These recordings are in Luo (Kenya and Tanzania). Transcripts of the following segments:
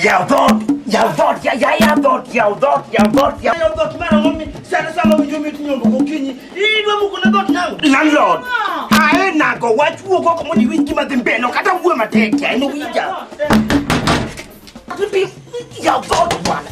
Yaw dhoot, yaw dhoot, ya ya yaw dhoot, yaw dhoot, yaw dhoot, yaw Yaw dhoot mar ang'o mi sana sama winjo mit nyombo gokinyi. Idwa muko na dhoot nang'o? Landlord. Ae nago wach wuok oko mondo iwinj gima dhi mbele ok kata wuoyo matek ya en owinja. Yaw dhoot bwana.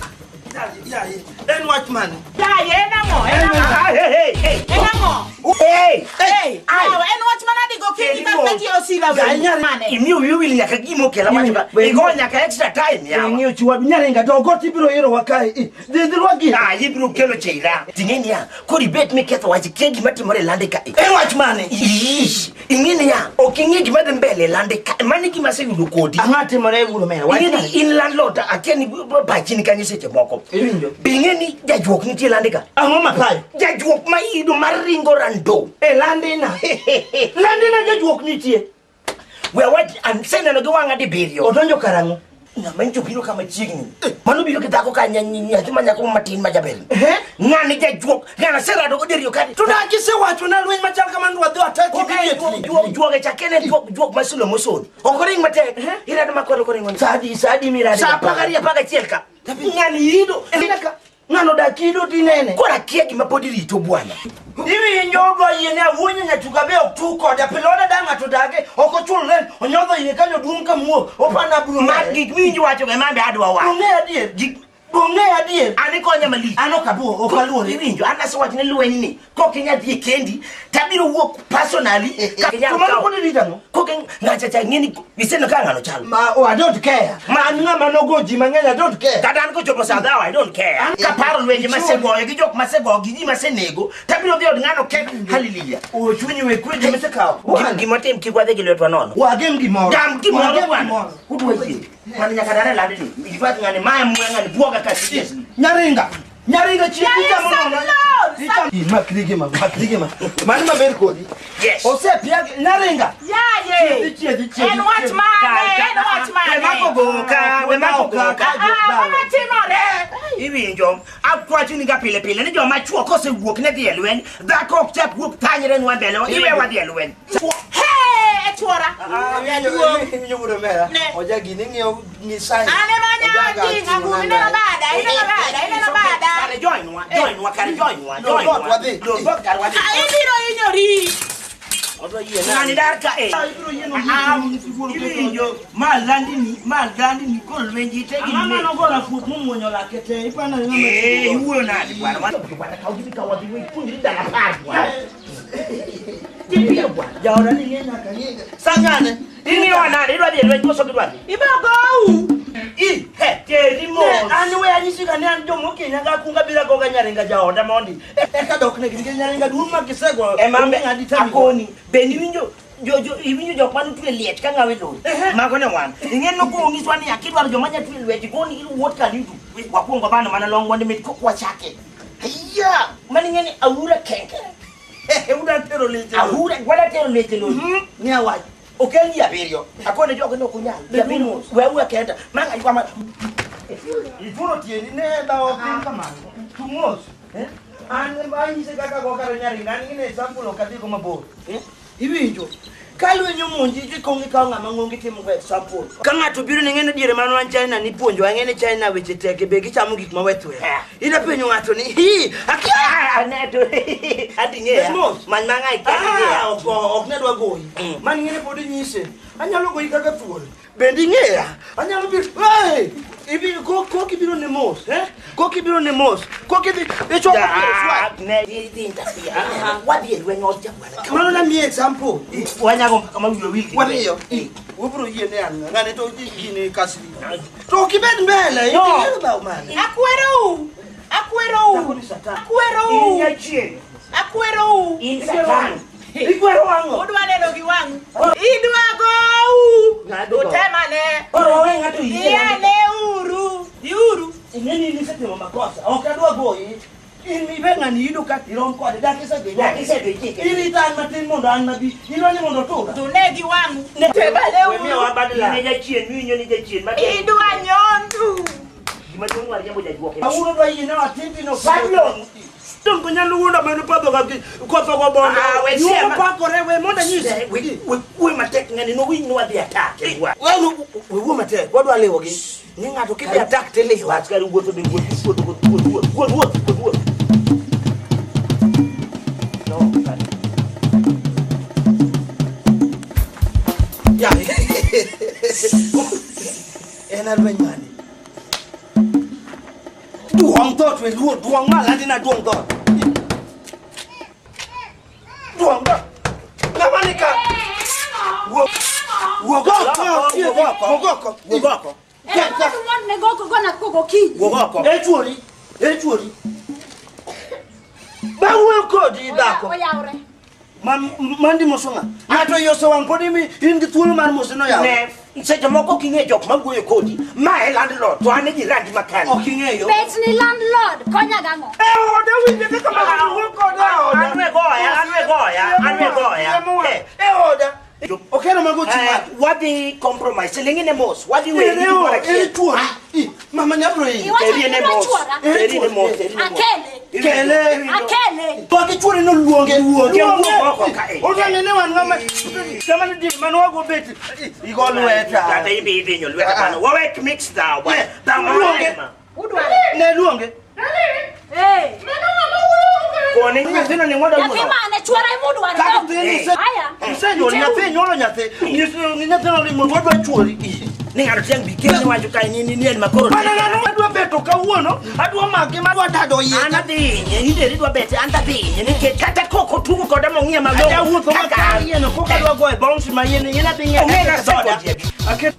Yaye, en wach mane? Yaye, en ang'o? En ang'o? Ah, hey, hey, hey. En ang'o? Hey, Hey, ai. yawa, en wach manadi gokinyi ka kati osira Yaye, we. nyari- Mane? Imiyo wiyi wil nyaka gima okela wacho ka. Igo nyaka extra time yawa. Ing'iyo chiwadu nyaringa to ogot ibiro erowa kae. Dhi dhi rwak gini. Ah, ibiro kelo cheira. Ting'e niya, koro ibet miketho wach kia gima timore e lande ka. En wach mane? Ish, ing'e niya, ok ing'e gima dhi mbele e lande ka. Mano e gima aseyudo kodi. Ang'o timore e wuon omera? Wach Ing'e mane? ni in landlord akia ni pachi ni kanye seche moko. Iwinjo? Be ing'e ni jajuok nitie e lande ka? Ang'o mapayo? Jajuok ma iyudo mar ringo rando. E landina. Landina jajuok nitie. We awach aseneno gi wang'a dibiriyo. Odonjo karang'o? Ng'ama nyocha obiro ka machiegni. Mano biro gi dhako ka nyathi ma nyako matin ma jaber. Ehe. Ng'ani jajuok, ng'ana aserado go diriyo ka. To dak isewacho na lweny machal kamano wadhi attack immediately. Juok juoge cha kene juok juok ma slow motion. Ok oring matek. Irado makwelo koringo. Sadi sadi miradi. Sa 12 11 ka. Ng'ani ido. Ng'ano dak ido tinene. Koro akia gima pod irito bwana. Iwinjo odwa yie ne awuonyo nyatuka be ok tu koda piloda da ng'ato dage ok ochul rent onyodho iye kanyo duong' ka muo opanda bro Ma gik miwinjo wacho go ema be adwa wacho. Bong'e adier. Gik Bong'e adier. an ikonya malich. An ok abuo ok aluori. Iwinjo an asewacho ni lweny ni kok inyal dhi e kendi tabiro wuok personally. Ka inyal To mano kawo- pod irito ang'o? Kok ng'acha cha ing'e ni iseneno ka ng'ano chalo. Ma oh, I don't care. Ma an ng'ama nogo ji mang'eny I don't care. Kata an kochopo sa dhawa, I don't care. Kaparo lwenje masegoyo gi jok masegoyo gi ji masenego, tabiro dhi od ng'ano kek hallelujah. O chunyi we kwe joma isekawo. Gima tim kik wadhi gi lwetwa nono. Wagem gimoro. Gam gimoro Wagem bwana. gimoro. Udwa yie. Mano nyaka dare landni. In fact ng'ani maya muya ng'ani buoga ka seriously. Nyaringa. Nyaringa chi Yaye, ichamo nono. Salon! Ichamo. Makri gi ma, makri gi ma. Mano maber kodi. Yes. Osepiag nyaringa. Yaye. Chiedhi chiedhi chiedhi. En wach mane? En wach mane? We mako goka, we mako goka. Ah, ang'o matimore? Iwinjo, akwacho ni ga pile pile ni joma chuo kosewuok ne dhi e lweny, dhako ok chak wuok thanyre nwa mbele, iwe wadhi e lweny. Hey, e chuora. Iwinjo wuod omera. Ne. Oja gini ing'iyo ng'i sign. An ema Ojaga anyalo ting'o ting'o angumi, ineno bada, ineno bada, ineno bada. Kare join wa, join wa, kare join wa, Lor join wa. dhoot wadhi. Lor dhoot kare wadhi. Ah, ibiro hinyori. Ng'ani dar ka e. Ibiro yieno Ah, Iwinjo, ma landini, ma landini koro lwenji te gi Ang'ama lweny. nogola fuok momuonyo lake te ipana ni ng'ama Eh, iwuoyo nade bwana? Wan bwana kaw gimi kaw wadhi we puonjri dala par bwana. Tipiyo bwana. Jaoda ni ng'e nyaka ng'e. Sangane. Ing'iyowa nade? Idwa dhi e lweny koso gidwa dhi? Ibiro gou. I, he, teri Ne, mos. an we anyisi ga ni an jomokenya ga kunga bila goga nyaringa jaoda mondi. Eka dok ne nikech nyaringa duong' ma kisego. Ema onge ng'adi tami. akoni bende iwinjo jo jo iwinjo jok mane twe liech ka ng'awe lori mago ne wan ing'e nokwongo nyiswa ni akidwaro joma nya twe lwech goni iwuot kanidu wakwongo bano mana long mondo mit kok wachake iya mane ing'e ni aura kenke Uda tero leche. aura wada tero leche lori Ni awach. okel ji abiriyo akone jogo ni ok unyal ji abiriyo we aura kenda ma ng'ayi kwama Ituro tiendi ne dhawo ok tim kamano. Tung mos. Eh? An anyise kaka go kar nyaringa an gine example ok adhi go mabor. Eh? Iwinjo. Ka lweny omonji tikwongo ikawo ng'ama ng'ongo itimo go example. Ka ng'ato biro ni ng'e diere mane wan China nipuonjo ang'e ni China weche tek be gichamo gik ma weth weth. Ida penjo ng'ato ni hi akia Ah, ne to ati ng'eya Mos. many ma ng'ayi kia ng'eya Ah, ok ok ne dwa goyi. Man ing'e ni pod inyise. Anyalo goyi kaka thuol. Bende ing'eya. Anyalo biro. Hey! Ibi kok ibiro ne mos, eh? Kok ibiro ne mos. Kok idhi ichoko Ah, ne idhi interfere wadhi e lweny od jabwana Mano na miye example. wanyago mbaka ma wiwa wil gi Wadhiyo. Wabiro yie ne an ng'ane to gini kasri. To ok ibed mbele, No. ibiro dhaw mane. Akwerou. Akwerou. Dhako ni satan. Akwerou. In jachien. Akwerou. In satan. Ikwero wang'o. Udwa neno gi wang'u. Idwa gou. Ng'ado go. Utemane. Koro owe ng'ato yie. Iyane uru. Dhiuru. Ing'e ni nisetimo makosa. Ok adwa goyi. In ibe ng'ani yudo ka irom kode dak isedhi. Dak isedhi chike. Irita an matin mondo an mabi. Idwa ni mondo otura. Tune gi wang'u. Temane We miyowa uru. bad luck. In e jachien, miwinjo ni jachien. Ma Idwa nyondu. Gima duong' war jambo jajuok. Kawuono dwa yie ne watin tino. Babylon. Dongo nyalo wuonda mano padho ga kotho go bondo. Ah, we Nyuomo sema. pakore we mondo anyisi. We wuoyo matek ng'ani nowinj ni wadhi atake. We wuo matek wadwa liwo gi. Ni ng'ato kidhi attack tiliwa. Askari wuotho be wuoth wuoth wuoth wuoth wuoth wuoth wuoth. No, kare. Ya. En alweny mane? Duong' dhoot we luor, duong' ma landina duong' dhoot. Duong' dhoot. Ng'ama ni ka? Wuok. Wuok oko, wuok oko, wuok oko, wuok oko. Wuok oko. E chuori, e chuori. Ba wuoyo kodi dhako. Mandi moso ng'a? Ng'ato yoso wang' pod in gi thuolo mar mose no yawo. Ne, seche moko ok ing'e jok mawuoyo kodi. Ma e landlord to an e jirandi makani. Ok ing'eyo. Bet ni landlord konya gang'o? E ode winje kaka ma wuoyo koda e oda. An we goya, an we goya, an we goya. E oda. Okeno mago chi ng'ato. Wadhi compromise, ling'ine mos, wadhi weri Ere gimoro o, ere achiel. chuori. Mama nyabro iyi. Teri ne mos, teri ne mos, teri ne mos. Akele. Kele. Akele. To gi chuori no luonge. Luonge, wuok oko kae. Odwang'e ne wan ng'ama kama ni dier mane wago bet igo lweta. Kata in be idhinyo lweta pano. Wawek mix dhaw bwana. Dhaw Luonge. Udwaro. Ne luonge. Eh. Koni nyathino ni ng'odo Nyathi wuono. mane chuora emudwaro. Kaka dhini Aya. Isenyuolo nyathi, inyuolo nyathi. Nyiso ni nyathino ni mondo wadwa chuori. Ni ng'ato tiang' bi kendo wacho kae ni en makoro. Mana nano adwa beto kawuono, adwa make ma adwa dado iye. An adhi hinye, in bende idwa bete, an tadhi hinye nikech kata kok otugo koda mong'iya malong'o. Ajawuotho Kaka maka an. yien koka adwa goyo bounce ma yien yien adhi ng'iewo. Ong'e kaka soda. ojiegi. Aket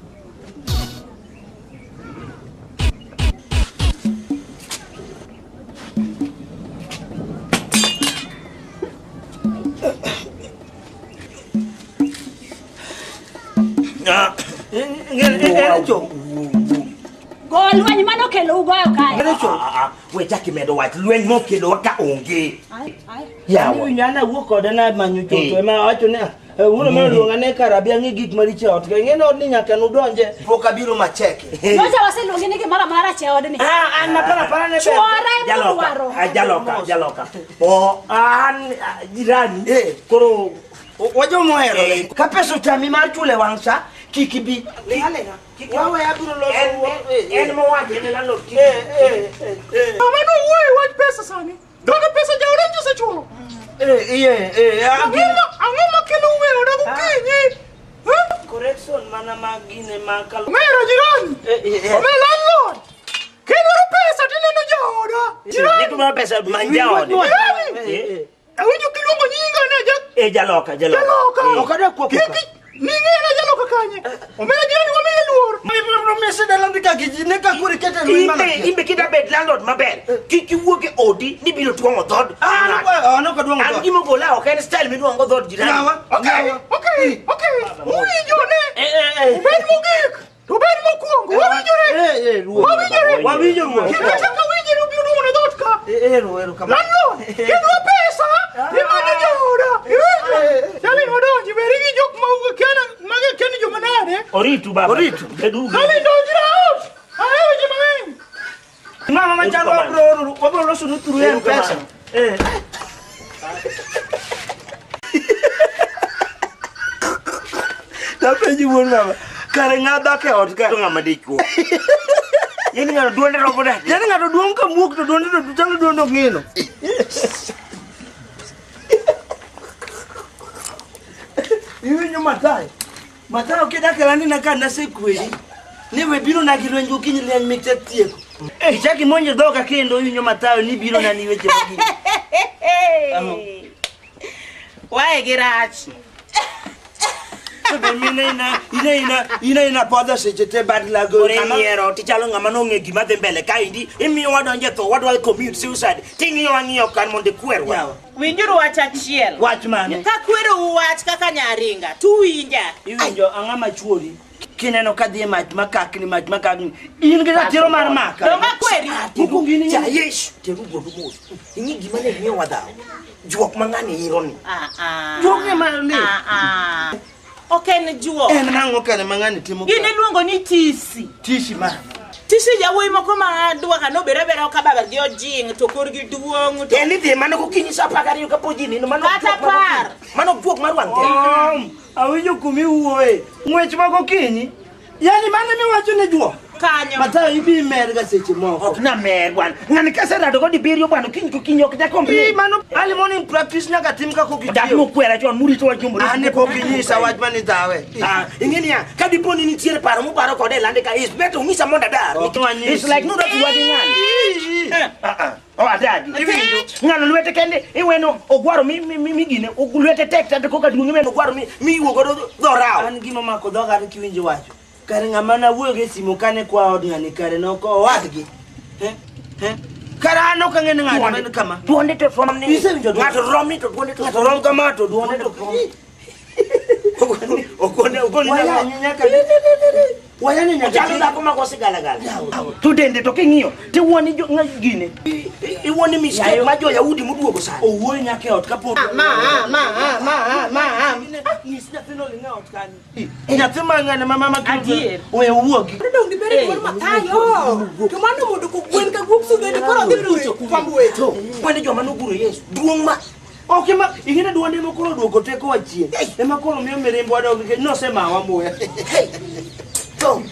Go lweny mane okelo ugoyo kae. We chak imedo wach lweny mokelowa ka onge. Ai, ai. Yawa. Winjo an awuok kode namanyo choto ema awacho ni wuono mane oluonga ne karabi ang'i gik maricho e ot ka ing'e ni odni nyaka nudonje pok abiro macheke. Nyocha waseluongi ni gimoro amora e odni. Ah, an naparo apara ne ber. Chuora Jaloka, emudwaro. jaloka, jaloka. O an jirani. Eh. Koro Wajomohero. Eh. Ka pesa otami mar chulo e wang' sa, kik ibi. Wawe abiro loso. en mowacho ne landlord kik. Mama nowuoyo e wach pesa sani. Donge pesa jaoda nyiso osechulo? Ang'o makelo weyoda gokinyi? Correction mana mag gine ma kal. Omera jirani. Omera landlord. Kidwaro pesa tineno jaoda. Jirani. Nidwaro pesa man jaode. Jirani. Awinjo kiluongo nyinga ne ja Eh jaloka, jaloka. jaloka. Eh. Ok adwa kuo Kik ning'e na jaloka kanye. Omera jirani wamiye luor. Imbe kida bed landlord maber. Kik iwuog e odi ni biro tuong'o dhood. An gima ogola ok en style miduong'o dhood jirani. Okay, okay. Uwinjo ne. Ubed mogik. To ubed mokwongo. Wawinjore. Wawinjore. Wawinjo ruoth. Kik achak awinje ni ubiro duong'o ne dhoot ka. Landlord, kidwa pesa, imanyo jaoda. Iwinjo? Darling, wadonji, beri gi jok ma kia mage kia ni joma nade. Oritu baba. Oritu. Bedu. Darling, donjra out. Ahero ji mang'eny. Mama machalo wabro loso nu through M-Pesa. Tapenji wuon mama, kare ng'a dak e ot ka? To ng'ama dichuo. Yani ng'ato duonde romo nade? Yani ng'ato duong' ka muok to duonde to chalo duond ong'ino. Iwinjo Mathai? Mathai ok idak e landina ka nasekweri. Ni we biro na gi lweny gokinyi lweny mite tieko. Ichak imonjo dhoga kendo iwinjo Mathayo ni biro na ni weche magin. Wae gi rach. To be mine ina ina ina ina ina podho seche te bad lago. Koro inyiero tichalo ng'ama nong'e gima dhi mbele kaendi imiyo wadonjo e tho wadwa commit suicide ting'iyo ang'iyo kan mondo ikwerwa. Yawa. Winjuru wach achiel. Wach mane? Kakwerou wach kaka nyaringa, tuwinja. Iwinjo ang'ama chuori kineno ka dhi e mach makakni mach makakni in gi ratiro mar maka. Donge akweri? Mokwongo in Cha Yesu teru godo mos. Ing'i gima ne miyo wadhaw. Juok ma ng'ani iro ni. Ah, ah. Juok ne mar ne. Ah, ah. Ok en juok. En nang'o kare ma ng'ani timo? Gini iluongo ni tisi. Tisi ma. Tisi jawuoyi moko ma dwaka nobere abera ka baba gi ojing' to korgi duong' to En idhi mana gokinyi sa 12 kapod ji nindo mano Kata juok mar apar. gokinyi. Mano juok mar wang' teko. Om, awinjo kumiwuoye. Ng'wech ma gokinyi. Yani mano miwacho ni juok. kanyo. Mathayo ibi mer ga seche moko. Ok na mer bwana. Ng'ani kaserado go dibiriyo bwana kiny kokinyi ok Ii, jakomplain. mano early morning practice nyaka tim ka kok Dak ichiew. mokwera chon murito wach jombo. An ne pok inyisa wach mane dhawe. Ah, ing'e niya, ka dipo ni nitiere paro muparo kode e lande ka is better ung'isa mondo adar. Ok wanyisi. It's like nudwa tuwa gi ng'ani. Ii, ii. Ah, ah. Oh, adagi. Ng'ano lwete kende iweno ogwaro mi gine lwete tek tete koka duong' iweno ogwaro mi iwuok godo dho rawo. An gima omako dhoga to kiwinjo wacho. Kare ng'ama nawuoyo go e simu kane kwa od ng'ani kare nok owadgi. Eh? Eh? Kare an ok ang'e ni ng'ato en kama. Duonde to rom ni. Isewinjo duonde? Ng'ato rom ni to duonde to Ng'ato rom kama to duonde to Ogone ogone ogone Wayani nyaka Wayani nyaka Ochalo dhako ma go sigalagala. To dende to king'iyo tiwuoni jo ng'a gine. Iwuoni mistake ma jo Yahudi moduogo sani. Owuoyo nyaka e ot kapok Ma ma ma ma. Nyis nyathino oling' e ot kanyo. Nyathi ma ng'ane ma mama Adier. We owuogi. Dong dibere gi wuod Mathayo. To mano mondo kogwen ka guok sudhe koro dhi puro pamb weche. Kwende joma noguro Yesu. Duong' ma Ok ema ing'e ni duonde ema koro oduoko teko wa chien. Ema koro miyo mirimbwa dok nikech nosemawa muya. to.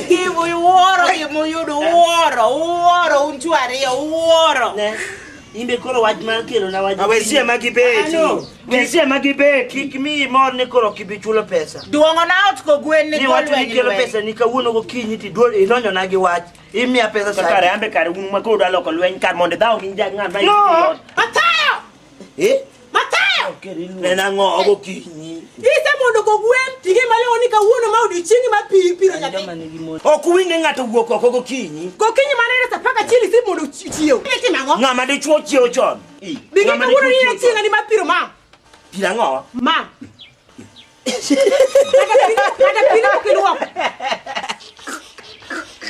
Gimu iwuoro gimuyudo uwuoro uwuoro un ji ariyo uwuoro. Ne. Imbe koro wach mar kelo na wach. Awesie ma gibeti. Ano? Wesie ma gibeti. Kik miyi mor ni koro ok ibi chulo pesa. Duong'o na ot kogwen ni Ni wacho ni golweny kelo lweny. pesa ni kawuono gokinyi to idonjona gi wach. Imiya pesa To kare sani. ambe kare un ma koro udwa loko lweny kar mondo idhaw gi ng'at ma No. Mathayo! Eh? Mathayo! En ang'o gokinyi? Isemondo kogwen ting'e malong'o ni kawuono ma odiochiengi ma piro nyathi. Ok uwinj ni ng'ato wuok oko gokinyi. Gokinyi mane sa apar gachiel isemondo chiew. Itimo ang'o? Ng'ama dichuo chiewo chon. Binge Ng'ama kawuono dichuo ni chiewo chon. chieng'a ni ma piro mam. Piro ang'o? Mam. Kata pino ok iluoko.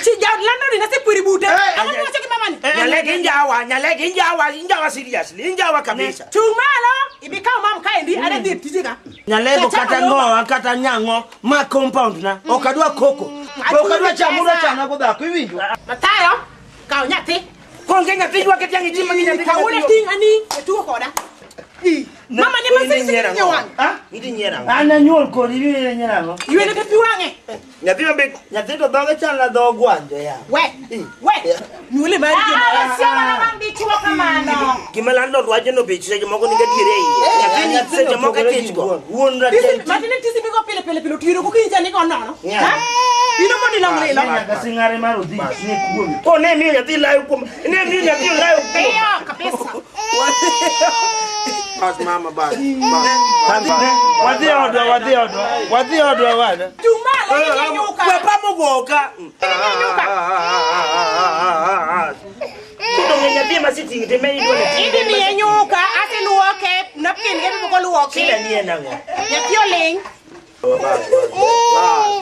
Chi jaod landlord nasekweri bute. Ang'o miwacho gi mamani? Nyalek injawa, nyalek injawa, injawa seriously, injawa kabisa. Chung' malo, ibikaw mam kaendi adhi dhi e tijega. Nyalego Chachako kata lomba. ng'owa kata nyang'o ma compound na. Ok adwa koko. Ok adwa chamo udwa chana go dhako iwinjo. Mathayo, kaw nyathi. Konge nyathi ywak e tiang' itima gi nyathi. Kawuono ting' ani e tugo koda. Mama ne Idhi nyiero masisi ang'o? wang'. Ah? Idhi nyiero ang'o? An anyuol kodi iwinjo nyiero ang'o? Ywene ka pi wang'e. Nyathi ma be Nyathi to dhoge chal na dho gwanjo ya. We. We. Nyuole mari Ah, siema na wang' dichuo kamano. gima landlord wacho no be seche moko nigi adier e iye. Nyathini seche moko achich go. Wuon rateng. Matine tisi migo pile pile pile otieno gokinyi cha nigo nono. Ha? Ino mondo ilong lilo. Nyaka sing'are mar odhi ni kuomi. Ko ne miyo nyathi layo kuom ne miyo nyathi layo kuom. Piyo kabisa. Bas mama bas. Wadhi odwa, wadhi odwa. Wadhi odwa wana. Chung' malo idhi e nyuka. We pamo goka. Idhi e nyuka. Kudo ng'e nyathi ema siting' te me idwa ni. Idhi miye nyuka, aseluoke, napkin ge pok oluoki. Shida ni en ang'o? Nyathi oling'. Bas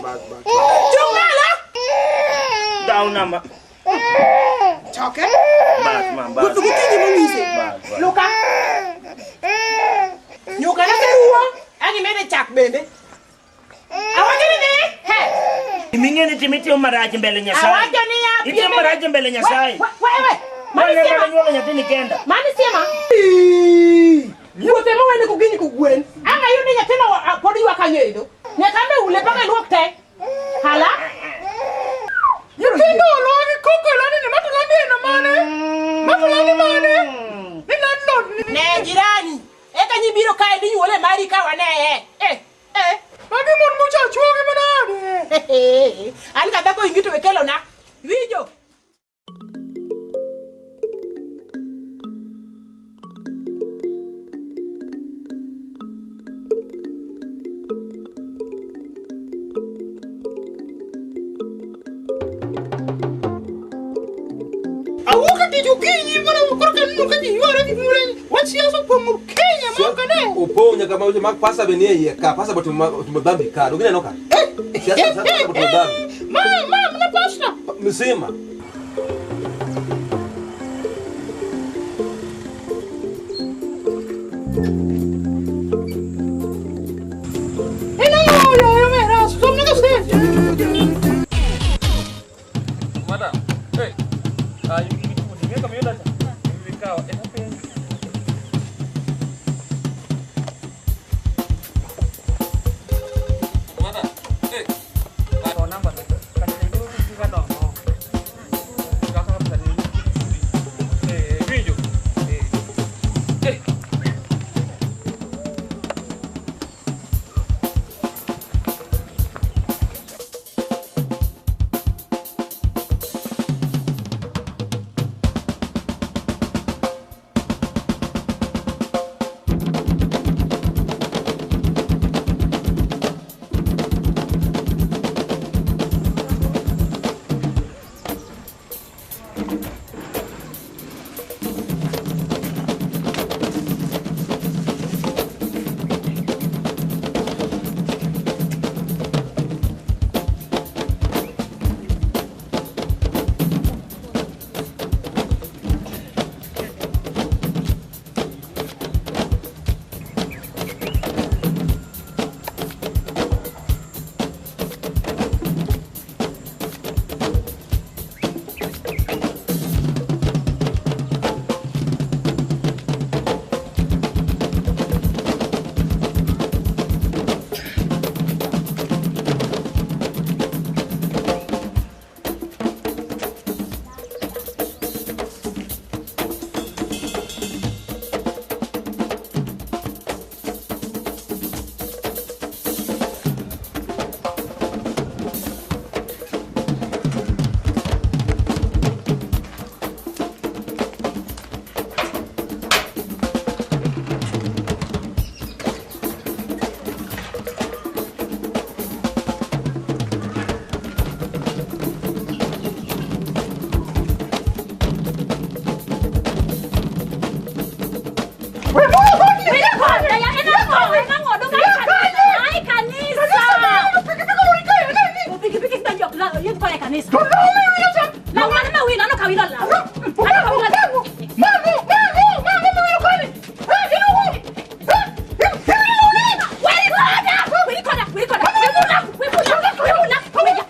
bas bas. Chung' malo. Dhaw nama. Choke. Bas mam bas. Wuoth gokinyi mong'ise. Luka. Nyuka naseruwo. Ang' imede chak bende. Awacho ni dhi. He. Ming'e ni timo marach mbele Nyasaye. Awacho niya. Itimo marach mbele Nyasaye. We we. Mani Mane siema. mana nyuolo nyathini kenda. Mani siema. Wuothe mowene gokinyi kogwen. Ang' ayud ni nyathino pod ywak kanyo endo. Nyaka ambe ule paka iluok te. Hala. Nyithindo ologi koko lani ni matulani eno mane? Matulani mane? Ni landlord ni. Ne jirani. Eka nyibiro kae ni nyuole mari ka waneye. Eh. Eh. Magi mon mocha chuogi manade. An ka dhako ingi to wekelona. Winjo. Awuok e tich okinyi mana koro kaneno ka ji yware gi ng'ure. Wach siasa opong'o Kenya ma ok ane. Opong' nyaka ma weche mag pasa be nie iye ka. Pasa be otimo dhambi ka. Donge ineno ka? Siasa siasa otimo dhambi. Ma ma mana pasta. Mzima. En ang'o yaye omera? Somna gaset. Madam, hey. Ah, you give me two. Ngeka miyuda cha. Ibikawa. Eh, penj. Madam, hey. e kanisa. Law mane ma wilo, aneno ka wilo law. Aneno ka wilo law. Weri koda, weri koda, weri koda, weri koda, weri koda, weri.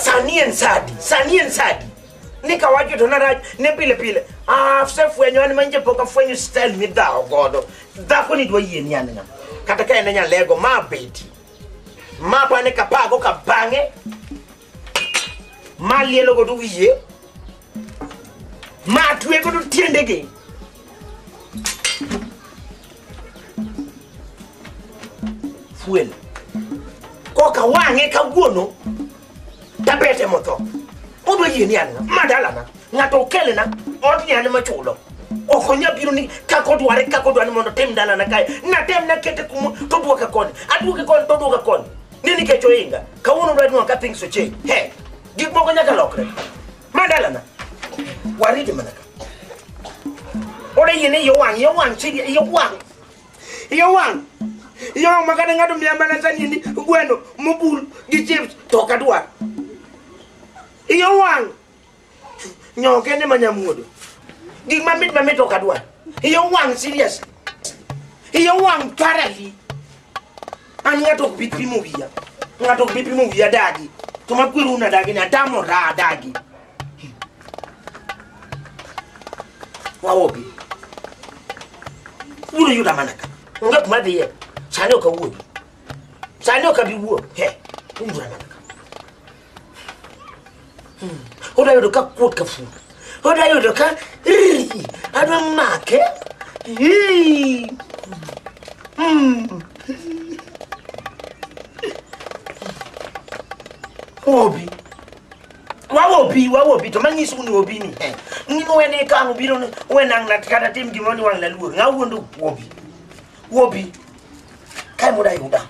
Sani en sadi. Nika wacho to narach ne pile pile. Asefwenyo an manje pok afwenyo style midhawo godo. Dhako ni dwa yie ni an ng'a. Kata ka en nyalego ma beti. Ma pane kapago kabang'e. Ma lielo godo wiye. Ma twe godo tiendege. Fuel. Koka wang'e kawuono. Tabete motho. Odwa yie ni an ng'a. Ma dalana. Ng'ato okelna odni an machulo. Ok onya biro ni kaka odware mondo tim dalana kae. Natem nakete kumo to duoka koni. Aduoke koni to duoka koni. Ni nikech oinga. Kawuono dwa nwang'o ka things ochange. He. Gik moko nyaka lokre. Ma dalana. Warite mana ka. Ode yie ni iyo wang', iyo wang'. Iyo wang'. Iyo wang' makata ng'ato miya mana sani ni gweno mobul gi chips to ok adwar. Iyo wang' nyoke ne manyamuodo. Gik mamit ok adwar. Iyo wang' serious. Iyo wang' thoroughly. An ng'ato ok bi pimo wiya. Ng'ato ok bi pimo wiya dagi. To makweru na dagi ni atamora dagi. Wawobi. Uro yuda mana ka. Onge kuma dhiye. Sani ok awuogi. Sani ok abi wuok. He. Ura mana ka. Oda yudo ka kuot ka fur. Oda yudo ka adwa make. Obi. Wawobi to manyiso ni obi ni. Ni wene ka ang biro ni wena ng'at kata tim gimoro ni wang' laluor. Ng'a wuondo obi. Obi. Kae moda yuda.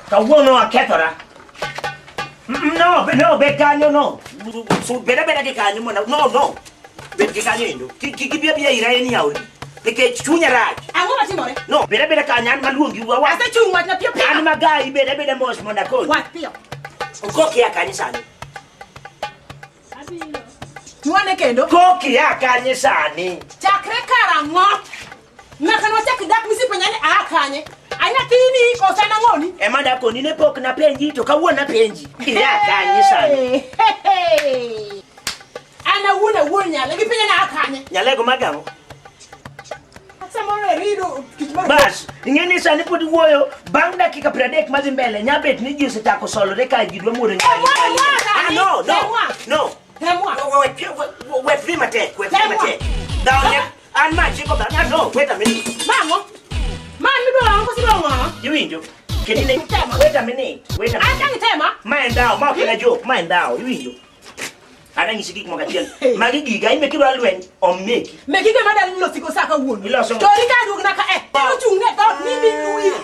Kawuono akethora. No, bed kanyo no. So beda gi kanyo mondo no. Bed gi kanyo endo. Kik ibi abiya ira en yaoni. Nikech chunya rach. Ang'o matimore? No, beda kanyo an maluongi wa. Asechung' wachna piyo piyo. An magai beda mos mondo akony. Wach piyo. Kokia kanyo sani. Abiro. Nwane kendo. Kokia kanyo sani. Chakre karang'o? Nyaka nwachak dak misipenya ni aa kanye. Anyathini koso en ang'oni? Ema dakoni ne pok napenji to kawuono napenji. Iya kanye sani. An awuon awuon nyale gipenja ni aa kanye. Nyalego magang'o? Samoro erido tich mar Bas, ing'e ni sani pod iwuoyo bang' dakika 30 madhi mbele nyabet ni ji osechako solore ka ji dwa muodo nyali. Ah, no. Temwa. We free matek, we free matek. Dhawo ne an ma chiko ba no, wait a minute. Mang'o? Man midwa ang'o koso idwa ng'o? Iwinjo? Kendo wait a minute, wait a minute. An dang' itema? Ma en dhawo, ma ok en a joke, ma en dhawo, iwinjo? Adwa nyisi gik moko achiel. Magi giga in be kidwa lweny, om meki. Meki ge madal losi go saka wuon. Iloso. Tori ka duogna ka e. Ochung' ne dhoot ni bi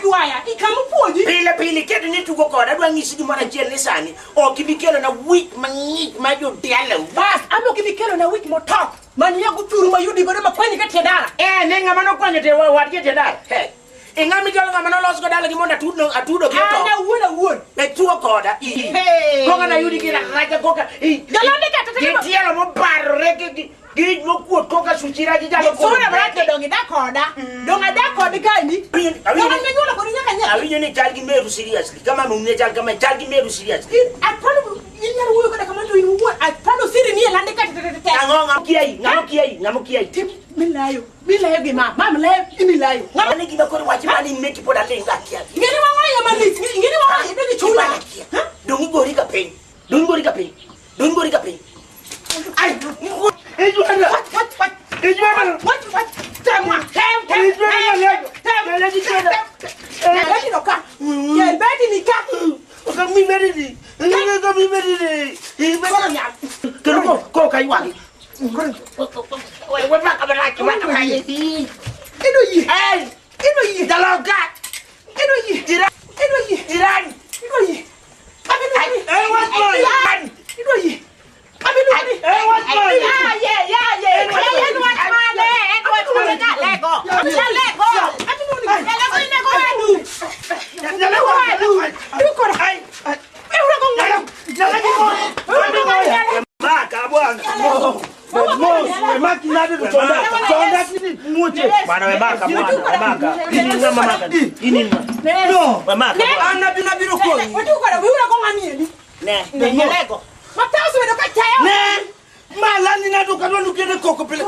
ywaya. Ikama puonji. Pile pile keto ni tugo koda adwa nyisi gimoro achiel ni sani ok ibi kelo na wich mang'ich ma jodialo. Bas, an ok ibi kelo na wich motop. Maniya go thuru mayudi godo makwanyi ka tie dala. Ne ng'ama nokwanyo tie wadgi e tie dala. He. E ng'ama ichalo ng'ama nolos go dala gi mondo atudo atudo gi An oto. awuon awuon. E tuo koda. Hey. Koka nayudi gi racha koka. Jolande ka to Gi tielo mobarore gi gi mokuot koka suchi raji jalo Sura marach to dong' idak koda. Dong' adak kodi kaendi. Dong' an anyuolo kodi nyaka nyathi. Awinjo ni chal gi meru seriously. Kama mumne chal kama chal gi meru seriously. In apano inyalo wuoyo koda kamano to in wuon apano siri ni e lande ka te te te te. Ang'o ng'amo kiai ng'amo kiai ng'amo kiai. Tim milayo milayo gi ma ma milayo imilayo. Ng'ama ne gima koro wach mani meki pod aling' akia. Ing'eni wang'ayo malich ing'eni wang'ayo dong' ichula. Dong' igori ka piny. Dong' igori ka piny. Dong' igori ka piny. Ai, kaywagi. We maka marach maka kayi. Edo yi. Hey, edo yi. Jaloka. Edo yi. Jiran. Edo yi. Jiran. Edo yi. Eh, what man? Edo yi. Eh, what man? Yeah, yeah, yeah. En wat mane, en wat mane jalego. Jalego. Jalego inego edu. Jalego edu. Dukora. Ai. Maka bwana. Bwana we maka bwana, maka. Ini mama maka. Ini No. maka. Ana bina biro ko. Dukora, wiura ko ngani ni. Ne. Jalego. Matao bedo ka chayo. Ne. Malani na duka no nukene koko pele.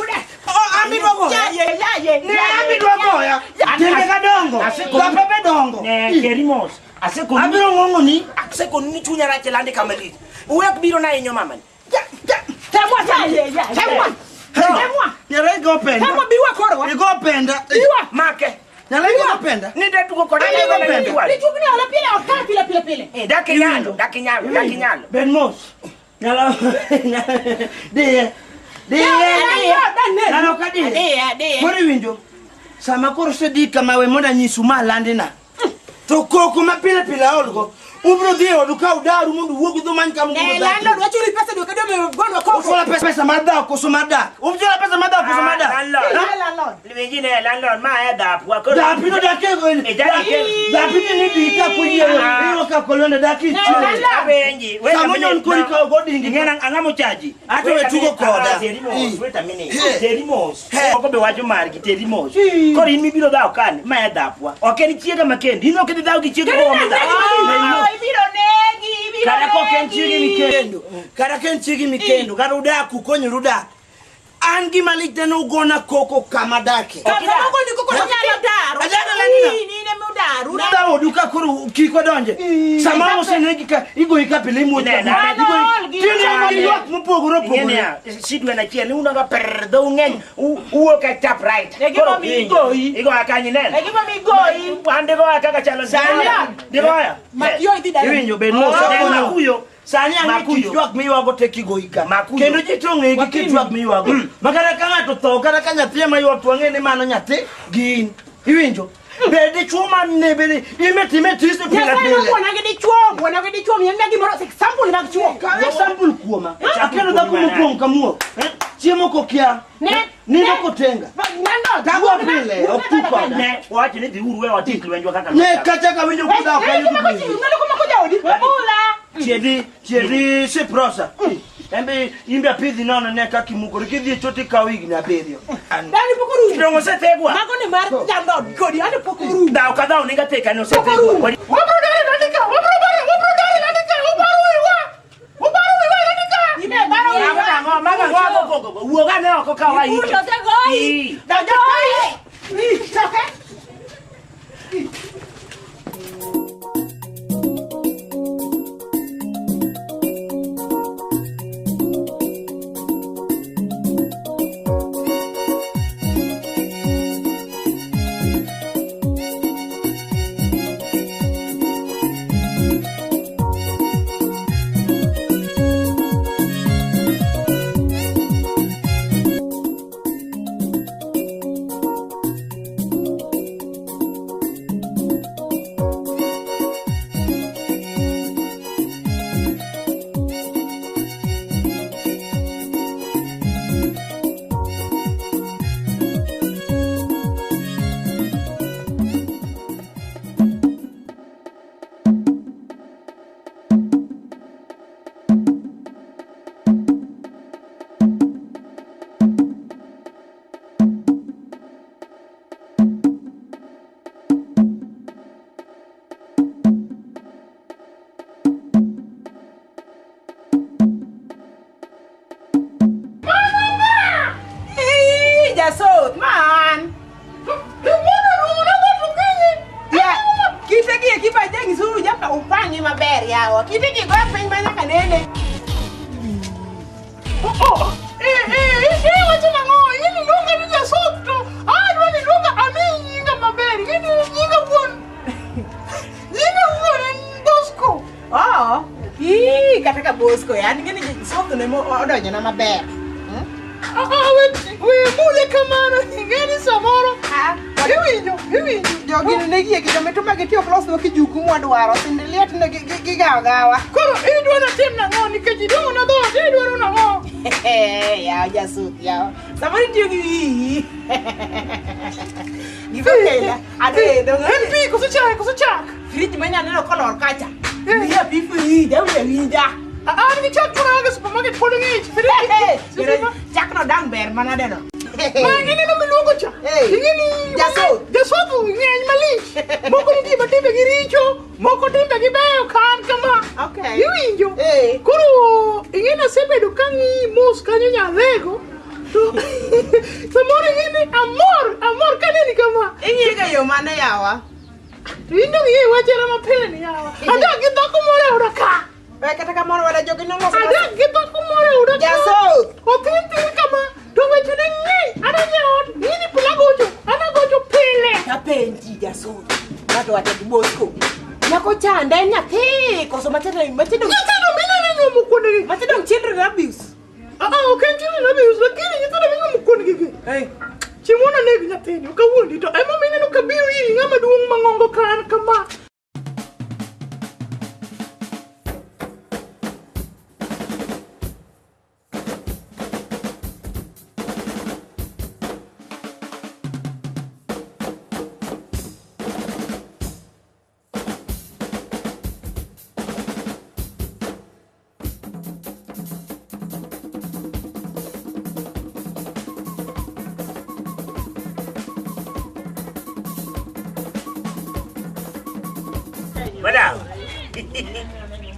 Ami dogo. Ya ye, ya ye. Ne ami dogo ya. Tende kadongo. Kapepe dongo. Ne kerimos. Aseko Abiro ngongo ni. aseko ni chunya rache lande kamalit. Uwek biro na inyo mama ni. Temwa ya ye ya. Temwa. Temwa. Nyara go penda. Temwa biwa korwa. Igo penda. Biwa. Make. Nyara go penda. Ni de tuko kora Ni ni go penda. Ni chukni ala pile oka pile pile pile. Eh dakinyalo, dakinyalo, dakinyalo. Ben mos. Nyala. De. De. Nyala kadi. De de. Koro winjo. Sama koro sedi kama we mondo anyisu ma landina. To koko ma pile pile aolgo. Ubro dhi e odu ka udaru mondo uwuog udhi umany kama Ne ubiro landlord dakie. wachuli pesa dwe ka dwe gonwa koko. Uchola pesa mar dak koso mar dak? Uchola pesa mar dak koso mar dak? Landlord. Landlord. Wengine landlord ma e dapwa koro. Dapi to dak e dapi to ni di ka kuyiero. Iwo ka kolwende dak Ne ichwe. landlord. Abenji. Sama nyon kori ka ogodingi. Ing'e ang'amo chaji. Ato we tugo koda. Teri mos, wait a minute. He. Teri mos. He. Oko be wacho margi teri mos. Koro in mibiro dhawo kani ma e dhapwa. Ok en chiega makendi. In ok idhi dhawo gi chiega momo dhawo. Ibiro negi, ibiro Kata kok en chiegi negi. mikendo. Kata ka en chiegi mikendo. Kata udak ukonyoru dak. An gima lich en ugona koko kama dake. Kama ugoni koko to nyalo daro. Adaro landina. In in ema udaru. Dhawo odu ka koro kik odonje. Sama osenegi ka igoyi ka pile imuoch Ne, ka ne, igoyi. Mano, gi Tinde chale. en gi ywak mopogore Ing'e opogore. niya, sidwen achiel iunoga per dhou ng'eny uwuok e tap right. E gima omiyo igoyi. Igoya kanyo ineno. E gima omiyo igoyi. An digoya kaka chalo Sani. Digoya. Makiyo idhi dala. Iwinjo bed mos. Ne, akonyo. makuyo. Sani ang'e Makuyo. kit ywak miywago te kigoyi ka. Makuyo. Kendo ji to ong'e gi kit ywak miywago. Ma kata ka ng'ato tho kata ka nyathi ema ywak to wang'e ni mano nyathi gin. Iwinjo? Be dichuo man ne bende imetime tise pile Nyasaye pile. nobuona gi dichuo, obuona gi dichuo, miya gimoro example mag chuo. Kaw example kuoma. Example Akelo dhako kuoma mokwongo kamuok. Chiemo kokia. Ne. Nindo Ne. kotenga. Landlord. Tago pile, ok tu koda. Ne, wach ni dhiuru we watik lwenjwa kaka Ne kacha ka winjo kudhawo kanyo Ng'ano kuma kojaodi? Wabula. Chiedi, chiedi siprosa. Embe imbe apidhi nono ne kaka imukori kidhi e choo tikawo higni 7. Dani pok orumo. Dongo osethegwa. Mago ni mar landlord kodi ane pok orumo. Dhawo ka dhawo niga theka ni Pok osethegwa. orumo. Wabro dare nandika, wabro bare, wabro dare nandika, ubaro wiwa. Ubaro wiwa nandika. Ime baro Mago wiwa. nang'o, mago ang'o koko. Wuog ane oko ka waike. Ibulo osegoyi. Ii. Donjo kae. Ii, choke. Ii, jasoth man. Iwuono rumo na goto okinyi. Ya, kite gi eki ba jang'isuru nyaka upang'i maber yawa. Kite gi goyo piny ma nyaka nene. Oh, eh, eh, eh, wacho nang'o? In iluonga ni jasoth to adwa ni iluonga amiyi nyinga maber. In nyinga wuon. Nyinga wuon en Bosco. Oo. Ii, kata ka Bosco yani ng'eni soth ne odonjona maber. We mule kamano ingeni samoro. Iwinjo. Jogi ne gieki to mituma gitiyo losno kijuku mwadwaro sindiliet ne gigawa gawa. Koro idwa natim nang'o nikech idong'o na dhoot idwaro nang'o? Yawa jasuth yawa. Samoro itiyo gi wiyi. Gima adendo. En pi koso chai koso chak? Frij ma nyaneno kolor kacha. Miya pi frij awinjo winja. An gi chak moro e supermarket pod ng'ich. Chak no dang' ber manade no. Ma ineno miluongo cha. Ing'eni Jasoth. Jasoth ng'eny malich. Moko nitie ma timbegi richo, moko timbegi beyo kan kama. Okay. Iwinjo? Koro ing'eni asebedo kang'iyi mos kanyo nyalego. To samoro ing'eni amor kaneni kama. Ing'iye ga yo mane yawa? To in dong' ing'e wach hera mapile ni yawa. Adak gi dhako moro e oda ka. Kata kamano wada jogi noloso. Adak gi dhako moro e oda ka. Jasoth. Othin thin kama. To weche ne ng'eny. Adonjo e ot. Ing'eni pile agocho. Anagocho pile. Apenji Jasoth. Ng'ato wacho gi Bosco. Nyako chande en nyathi koso machendo Nyithindo mineno nyuomo kuondegi. Machendo children abuse. Ok en children abuse lakini nyithindo minyuomo kuondegi gi. Chieng' moro naneg nyathini ok awuondi to emomiyo ineno kabiro iri ng'ama duong' mang'ongo ka an kama. Madam.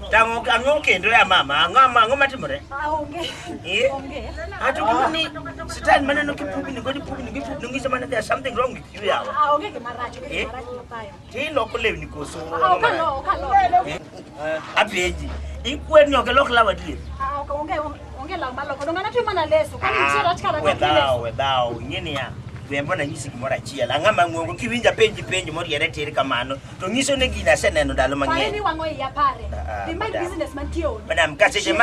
Tango ang'o kendo ya mama, ang'o matimore? Onge. Eh? Onge. Ato ni sitan maneno kipubni godi pubni gi pubni ngiso mana there's something wrong with you yawa. Onge gima rach, onge gima rach mapayo. Tiloko lewni koso. Ok alok, ok alok. Apenji. Ikwer ni ok ilok law adier? Ok onge law maloko. Donge anatwe mana leso. Kwani nitie rach kata ka leso. We dhaw, ing'e niya. We mbona nyisi gimoro achiel. Ang'ama ng'ongo kiwinja penji penjo moriere tir kamano to nyiso ni gini aseneno ndalo Pare ni mang'eny. wang'o iya pare. Be mind business mantie odi. Madam, ka seche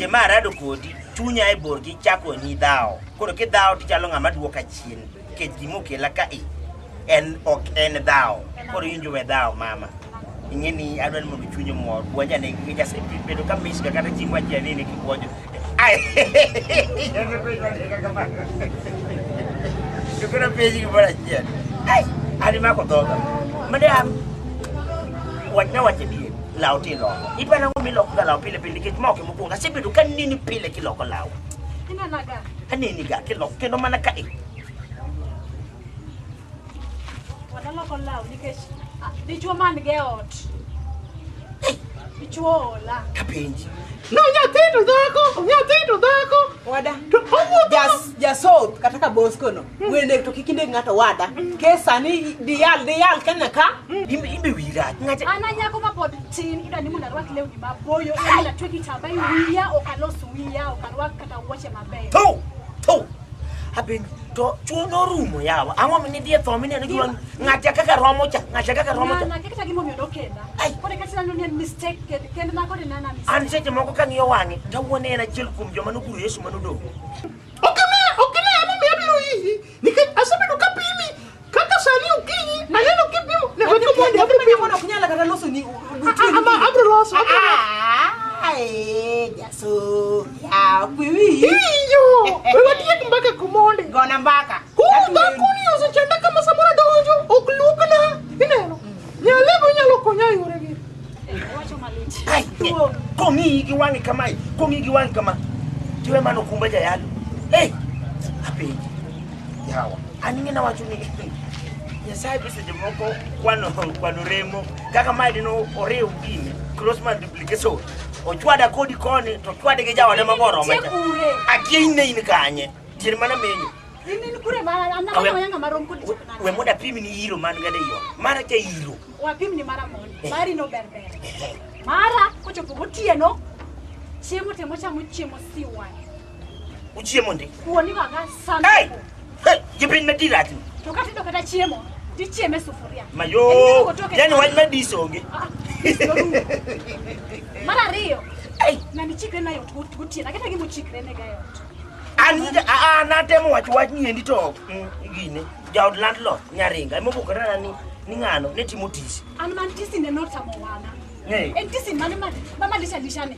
ma arado kodi, chunya e bor gi chako ni dhawo. Koro kidhawo tichalo ng'ama duoka chien. Nikech gimokela ka e en ok en dhawo. Koro iwinjo we dhawo mama. Ing'e ni adwa ni mondo chunyi omor. Buonja ne nikech asebedo ka misga kata chieng' machiel nini kibuonjo. Ai. To koro penji gimoro achiel. Ai, an imako dhoga. Madam, wachna wach adier. Law tiloko. Iparo ang'o miloko ga law pile pile nikech ma ok emokwongo. Asebedo ka neni pile kiloko law. Inena ga. Aneni ga kiloko kendo mana ka e. Wadaloko law nikech dichuo man gi e ot. Dichuo ola. Kapenji. No nyathi to dhako, nyathi to dhako. Wada. To owuotho. Jasoth kata ka Bosco no. Wende to kik ineg ng'ato wada. Ke sani diyal Kenya ka. Imbe wi rach. Ng'ate An a nyako mapod tin idwa ni mondo arwak lewni maboyo, idwa atwe kitamba e wiya, ok alos wiya, ok arwak kata wuoche mabeyo. Tho. Apenji to chuo norumo yawa. Ang'o minidhi e tho mineno gi wang' ng'acha kaka romo cha, ng'acha kaka romo cha. Ng'ana kata gimomiyo nokenda. Koro kata neno ni en mistake kendo na kode nana mistake. An seche moko kang'iyo wang'e, tawuono en achiel kuom joma noguro Yesu manodong'. Ok ne emomiyo abiro iri nikech asebedo kapimi kaka sani okinyi aneno kipimo. Ne weko mondi abiro pimo. Ok nyal kata loso ni Ama abiro loso. Ai, Jasoth. Ya, kwiwi. Iwinjo. We watiek mbaka kumonde. Gona mbaka. Koro dhakoni osechanda kama samoro adonjo ok luokna. Ineno? Nyalego nyalo konya e yoregi. Owacho malich. Ai, kong'iyi gi wang'e kamae, kong'iyi gi wang'e kama. Tiwe mano kumba jayalo. Ei, apenji. Yawa, an ing'e nawacho ni Nyasaye be seche moko kwano remo kaka mae dino oriw gini cross multiplication. Ochwada kodi koni to chwade gi jaode magoro Nitie kure. Akia in ne in kanye. Tier mana menyo. In kure ma an namanya marom kodi chak nade. We mondo apimni iro man gade yo. Mara cha iro. Wapimni mara mondi. Mari no ber ber. Mara kochopo gotieno chiemo temo chamo chiemo siwani. Uchiemo ndi. Kuoni waga sana. Hey! Hey, jipiny madirachni. To kata kata chiemo, tichieme sufuria. Mayo. Yani wach madis onge. Mar ariyo. Ng'ani chikre na yot gotieno. Aketa gima ochikre ne ga e ot. An atemo wacho wach niendi to gine jaod landlord nyaringa emobukore ni ng'ano ne timo tich. An man tisi ne notamo wana. En tisi mane mama lisha lishane.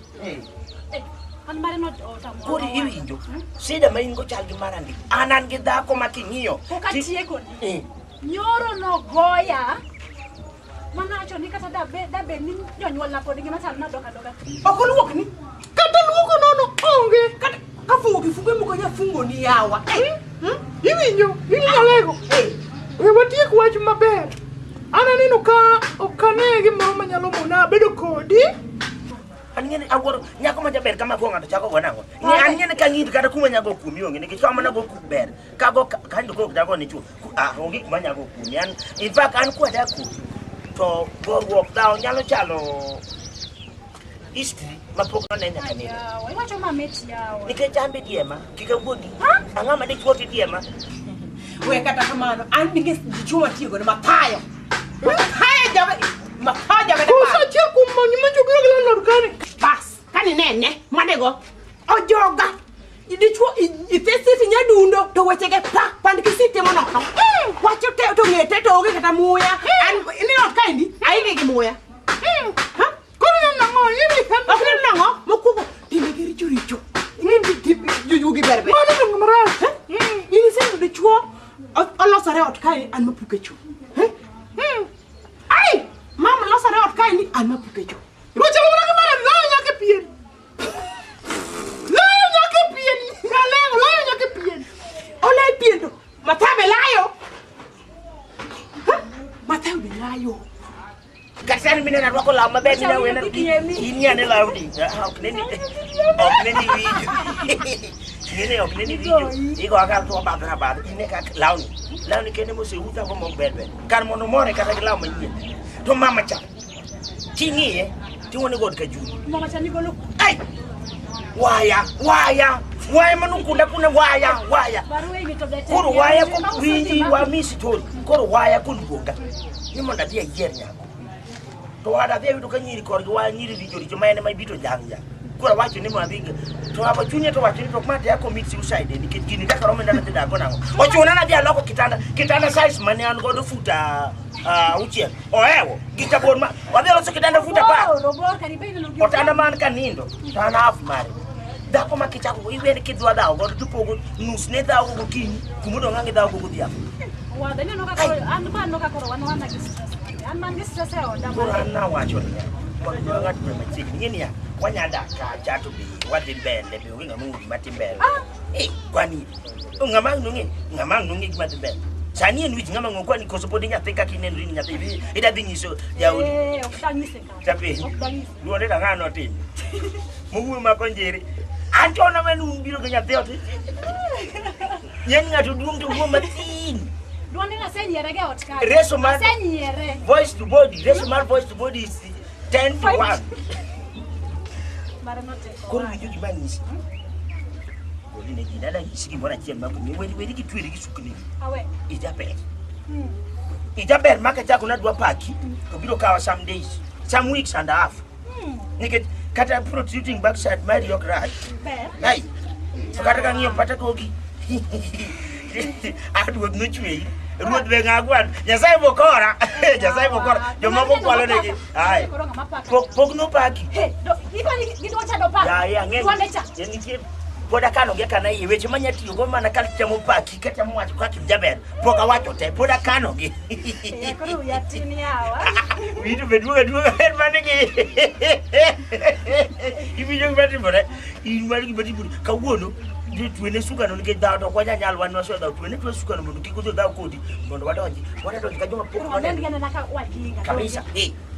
An mare notamo. Koro iwinjo shida ma in go chal gi mara ndi. An gi dhako ma king'iyo. Pok atieko ni. Nyoro nogoya. Manawacho ni kata dabe ni jonyuolna pod ngima chal nadok adoka. Ok oluokni. Kata luoko nono onge. Kata kafungo kifungo moko nya fungo ni yawa. Iwinjo, iwinjo lego. We watiek wach maber. An aneno ka ok ane gimoro manyalo mona bedo kodi. An ng'eni awuoro nyako ma jaber kama ko ng'ato chako go nang'o. An ng'eni ka ng'iri kata kuma nyago kuomi onge nikech ka mana go ber. Ka go ka ko dago ni chuo. Ah onge kuma nyago kuomi. An in fact an kwa dak kuomi. To goruok dhawo nyalo chalo history mapok none nyaka nene. Yawa, iwacho mamit yawa. Nikech an be diema, kik awuondi. Ang'o ma dichuo to diema? We kata kamano, an ninge dichuo matiyo godo mathayo. Mathayo jabe, mathayo jabe. Koso achiel kuom manyo biro gi landlord kani. Bas, kani nene, manego. Ojoga. Dichuo ithesiti nyadundo to wechege pa, pand kisite monono. Wacho te to ng'ete to onge kata muya. An ni ot kaendi, aonge gi muya. Ha? Koro nang'o? Ok ni nang'o? Mokwongo timbe gi richo richo. Ing'e jojuogi ber ber. Mano to marach. In iseyudo dichuo olosore ot kae an mapuke cho. Ai! Mama losore ot kae ni an mapuke cho. Rochalo mana gi mara layo nyaka e pien. Layo nyaka e pien. Alego layo nyaka e pien. Olayo pien to Mathayo be layo. Mathayo be layo. Kata an mineno arwako law maber ni awena in nyane lawni. Ok neni winjo. Ng'ene ok neni winjo. Igo aka to badhra badh ine kaka lawni. Lawni kende moseutha go mok ber ber. Kar mondo more kata gi law manyien. To mama cha. King'iye tiwone god ka juni. Mama cha nigolo. Ai! Waya, waya. Waya manukunda kuna waya, waya. Koro waya ko winji wa misi tori. Koro waya koluonga. Ni mondo adhi ayier nyako. To wada adhi ayudo ka nyiri korgi waya nyiri richo richo ma en ema ibito jang jang. Koro awacho ni mondo adhi to aba chunye to wacho ni to ma te commit suicide nikech gini kaka romo ndalo dhi dago nang'o. Ochuna nadhi aloko kitanda, kitanda size mane an godo futa auchiel. Ohewo gi tabor ma wadhi loso kitanda futa apar. Otanda man kanindo to an half mare. Dhako ma kichako iweni kidwa dhawo godo tipogo nus ne dhawo gokinyi kumodong' ang' idhawo go godhiambo. Wadha ineno ka koro an ba aneno ka koro wan wana gi stress. An man gi stress e oda. Koro an nawacho niya, mondo ng'ato bed machiegni ing'e niya, wanya dak kacha to be wadhi mbele be onge ng'ama ong'eyo gima dhi mbele. Kwani ng'ama ang' nong'e ng'ama ang' nong'e gima dhi mbele. Sani en wich ng'ama ng'o kwani koso pod inyathi kaka inenori ni nyathi ida dhi nyiso jaodi. Ok danyise kata. Tapenji. Ok danyise. Duonde to ng'ano otimo? Mowuoyo mako njere. An to na un biro gi nyathi ot. Ng'eny ng'ato duong' to wuo mathin. Duonde nasenyiere ge ot kae. Reso mar Asenyiere. Voice to body, reso mar voice to body is 10 to 1. Mare noteko. Koro winjo gima anyisi. Goli ne gini, adwa nyisi gimoro achiel ma kuom weri gi tweri gi sukni. Awe. Ijaber. Ijaber ma kachako nadwa paki to biro kawa some days, some weeks and a half. Nikech kata protruding backside mari ok rach. Ber. Ai. To kata kang'iyo pata kogi. A ruoth nochweyi. Ruoth be ng'agwan. Nyasaye bokora. Nyasaye bokora. Jomoko kwalo negi. Ai. Koro ng'ama paka. Pok nopaki. He, do ikoni gidwa cha do paka. Ya, ang'e. Duonde cha. Nitie pod akano gi akana iye weche manya tiyogo mana ka temo paki katemo wacho kaka jaber. Pok awacho te, pod akano gi. Koro wiya tin yawa. Wiyi to be duogo aduoga en mane gi. Iwinjo gima timore? In mar gima timore. Kawuono twene sukano nikech dhawo to ok wanyanyal wan wasedhawo. Twene twe sukano mondo kik odhi odhaw kodi mondo wadonji. Wadonji ka joma pok Koro waneno. wanengi anena ka wajinga. Kabisa.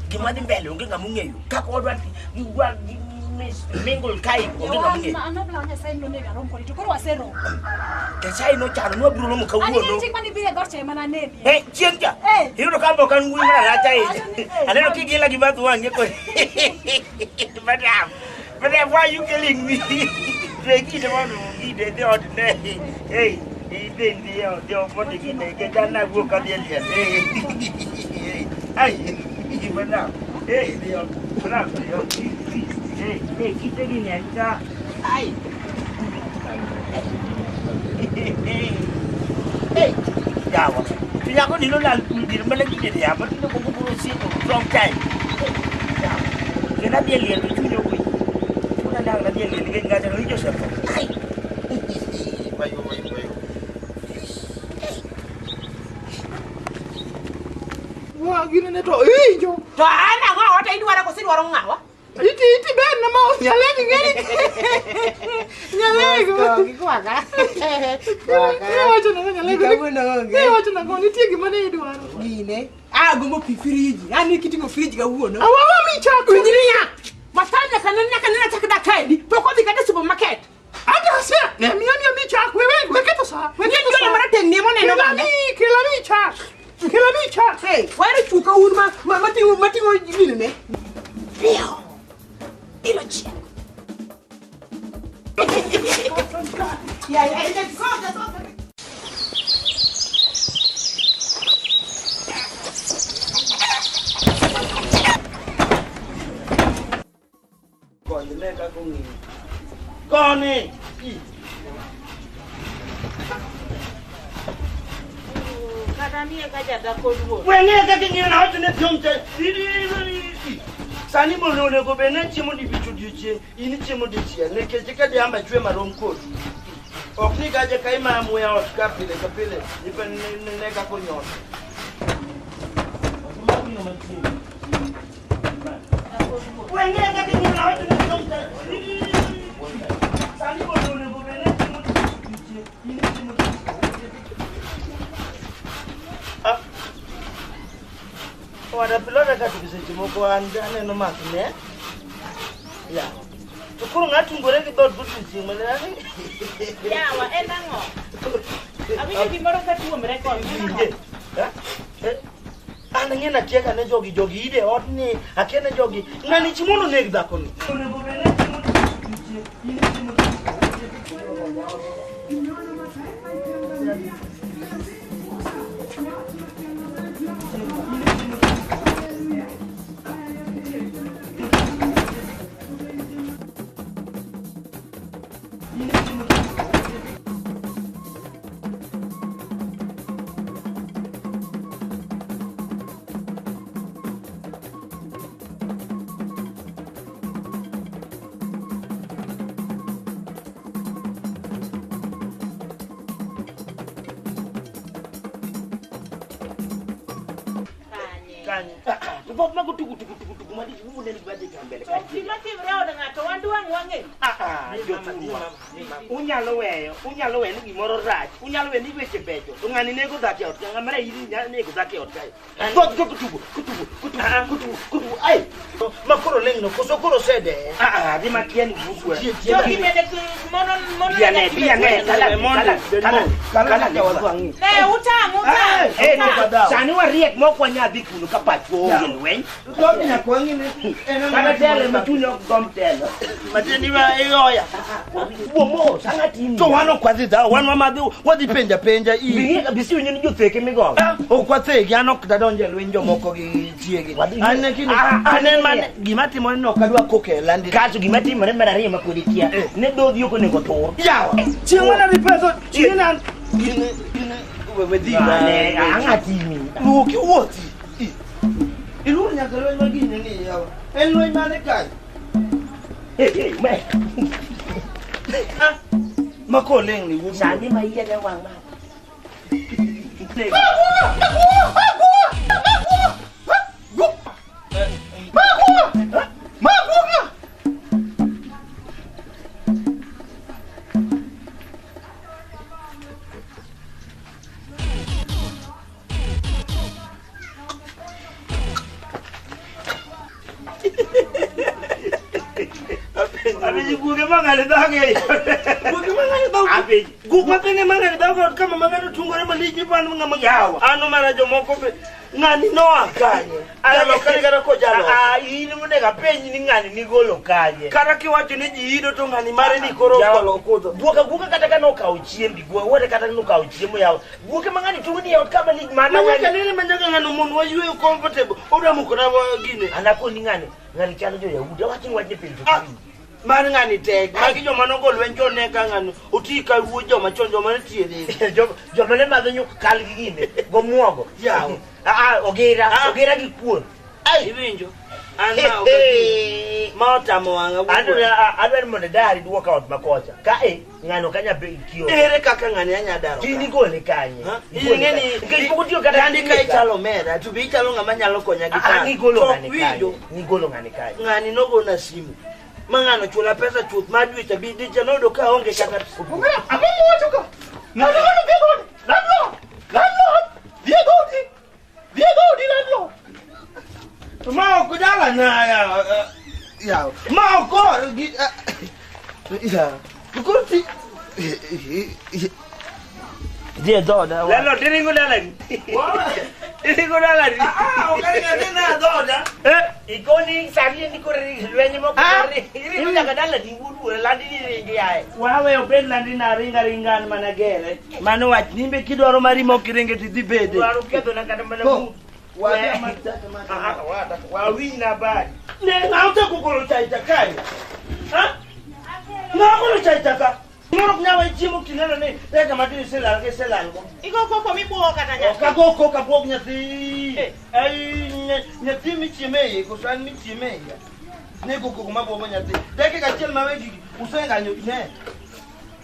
Gima dhi mbele onge ng'ama ong'eyo. Kaka wadwa gidwa mingle kae onge ng'ama ong'eyo. An abla Nyasaye nonego arom kodi to koro waseromo. Nyasaye nochano ni wabiro romo An kawuono. ing'e chieng' mane ibiro e dhoot cha ema naneni. Chieng' cha. Eh. Iyudo ka mboka an wuoyi marach ahinya. Aneno kigila gi bath wang'e kod. Madam, madam, why are you killing me? Gide mondo gide dhi ot ne. Hey, idhi dhi ot dhi ot mondo gine nikech an nawuok adhi e liel. Hey, ai, madam. Hey, dhi ot. Madam, dhi ot. Hey, hey, kite gini arita. Ai. Yawa. To nyako ni nolal gir mana gine ya, ma tinde koko biro siko long time. Yawa. Kendo adhi e liel to chunya okwe. Chunya dang' adhi e liel nikech ng'acha no winjo osetho. Ai. Bayo, bayo, bayo. Wa gine ne to iwinjo. To an ang'o to idwaro koso idwaro ng'awa? Iti iti ber na ma nyalegi ng'eni. Nyalego. Gikwaka. Iwacho nang'o nyalego? Kawuono onge. Iwacho nang'o nitie gima ne idwaro. Gine. Agombo pi friji. An kiting'o friji kawuono. Awawa michako. Winj niya. Masai nyaka ne achak dak kaendi. Pok odhi kata e supermarket. Ata sia, ne miya miya michak, we we we ketho sa. We ketho Nitie sa. marateng' ni moneno bang'e. Kela mi chak. Kela mi chak. Hey, wahero chuka un ma mating'o mating'o gine ne. Piyo. Ilo chiek. Ya ya ya go go go. Koni ne kaka ong'iyo. Koni! Kata miye ka jadhako duol. We ng'e kaka ing'iyo na wacho ne piom cha. Sani mondo onego bed ni chiemo dibich odiochieng', in ichiemo dichiel nikech ka diamba chwe marom kodi. Ok ni kaja ka imaya muya ot ka pile ka pile, ne kaka onyono. We ng'e kaka ing'iyo na wacho ne piom cha. Sani mondo onego bed ni chiemo dibich odiochieng', in ichiemo dichiel. Ah. Owada pilota ka tugo seche moko an aneno mak ne. Ya. To koro ng'atungore gi dhoot godiochieng' mane ani. Yawa, en ang'o? Awinjo gimoro ka tuomre koni. En ang'o? An ang'e nakia ka ne jogi jogi ide odni, akia ne jogi. Ng'ani chi mondo oneg dhakoni. Onego bed ni chiemo dibich odiochieng', in ichiemo dichiel. Kanye. To pok mago tugu tugu tugu tugu madi wuone ni gwadhi ka mbele To ka. gima timre od ng'ato wan dwang' wang'e. Ah, jothurwa. Unyalo weyo, unyalo weyo ni gimoro rach, unyalo weyo ni weche becho. To ng'ani nego dhako e ot ka, ng'ama rairi nego dhako e ot kae. Dhoth go kutugo, kutugo, kutugo, kutugo, kutugo. Ai! Ma koro ling'no, koso koro osedeye? Ah, ah, gima kia ni gugwa. Jogi bende mono mono Biane, biane, kala, kala, kala, kala, kala. Ne utang' utang'. Eh, utang'. sani wariek mok wanyal dhi kuno ka pachwa onge lweny. Dhoot nyaka wang'i ni en ang'o Kata telo matimore ema ka. chuny ok gomb telo. Matiende ni igoya. Wuo mos, ang'a timi. To wan ok wadhi dhawo, wan wamadhi, wadhi penja penja i. Bing'e kabisa winjo ni jotheke migogo. Ok wathegi, an ok dadonj e lweny jomoko gi chiege. An kinde, an en man gima timore ni ok adwa koko e landi. Kasto gima timore mar ariyo ma kod ikia, ne dhodhi ok onego tur. Yawa, chieng' mana dhi petho, chieng' an gine gine we we dhi. Ne, ang'a timi. Luoki wuothi. Iluor nyaka lweny ma gine ni yawa. En lweny mane kae? Hey, hey, me. Ma koleng' ni wuok. Sani ma iye ne wang' ma. Apenji guoge mang'ane dhoge. Guoge mang'ane dhoge. Apenji. Guk mapene mang'ane dhoge ot kama mang'ane tungore malich mipando ng'ama yawa. Ano mana jomoko be ng'ani noa kanye. Jalo kanye kata kojalo. Ah, in monego apenji ni ng'ani nigolo kanye. Kata kiwacho ni ji ido to ng'ani mare ni koro Yawa. okolo okudho. Guok aguoka kata ka nokawo chiembi, guok wuode kata nokawo chiemo yawa. Guoke ma ng'ani tungni e ot kama lich mana Manyaka ng'ani. nene manyaka ng'ano mon wayueyo comfortable. Odwa mukona gine. An akoni ng'ani, ng'ani chalo jo Yahudi, awach ni wachni pile to Ah. piny. Mar ng'ani tek. Magi joma nogo lweny chon ne ka ng'ano. Oti ka wuo joma chon joma ne tiere. Joma ne madho nyuk kal gi gine. Go muogo. Yawo. Ogira, ogira gi kuon. Ai, iwinjo. An ma ok ati. Ma otamo wang'a wuon. Adwaro mondo dari duoka ot makocha. Ka ng'ano kanya be kio. Ere kaka ng'ani anya daro. Tini gole kanye. Ing'e ni nikech pok otiyo kata landi ka ichalo omera to be ichalo ng'ama nyalo konya gi paro. Nigolo ng'ani kanye. Nigolo ng'ani kanye. Ng'ani nogona simu. Ma ng'ano chula pesa chuth mar dweche abich dicha noyudo ka onge kata. Omera, ang'o mowacho ka? Ng'ato ng'ano dhi e dhoodi. Landlord! Landlord! Dhi e dhoodi! Dhi e dhoodi landlord! Ma ok dala na ya. Ma ok gi ya. Koro ti Dhi e dhoda. Landlord, iringo dalani. Iringo dalani. Ok aringo na dhoda. Ikoni sani ni koro lweny moko iringo nyaka dalani wuod landi ni ringi yaye. Wawe obed landi na ringa ringa an mana gere. Mano wach nimbe kidwaro mari mok iringe to idhi bede. Dwaro ketho na kata mana mut. Wawinj na habari. Ne ng'a ochako golo chai cha kae? Ha? Ng'a ogolo chai cha ka? Moro ok nyal we chiemo kineno ni dakika matin iselal go iselalgo. Igo koko mibuogo kata nyathi. Ok ago koko abuog nyathi. Ai nyathi michiemo e iye koso an michiemo e iya. Ne go koko mabuogo nyathi. Dakika achiel mawe gigi useng'anyo ne.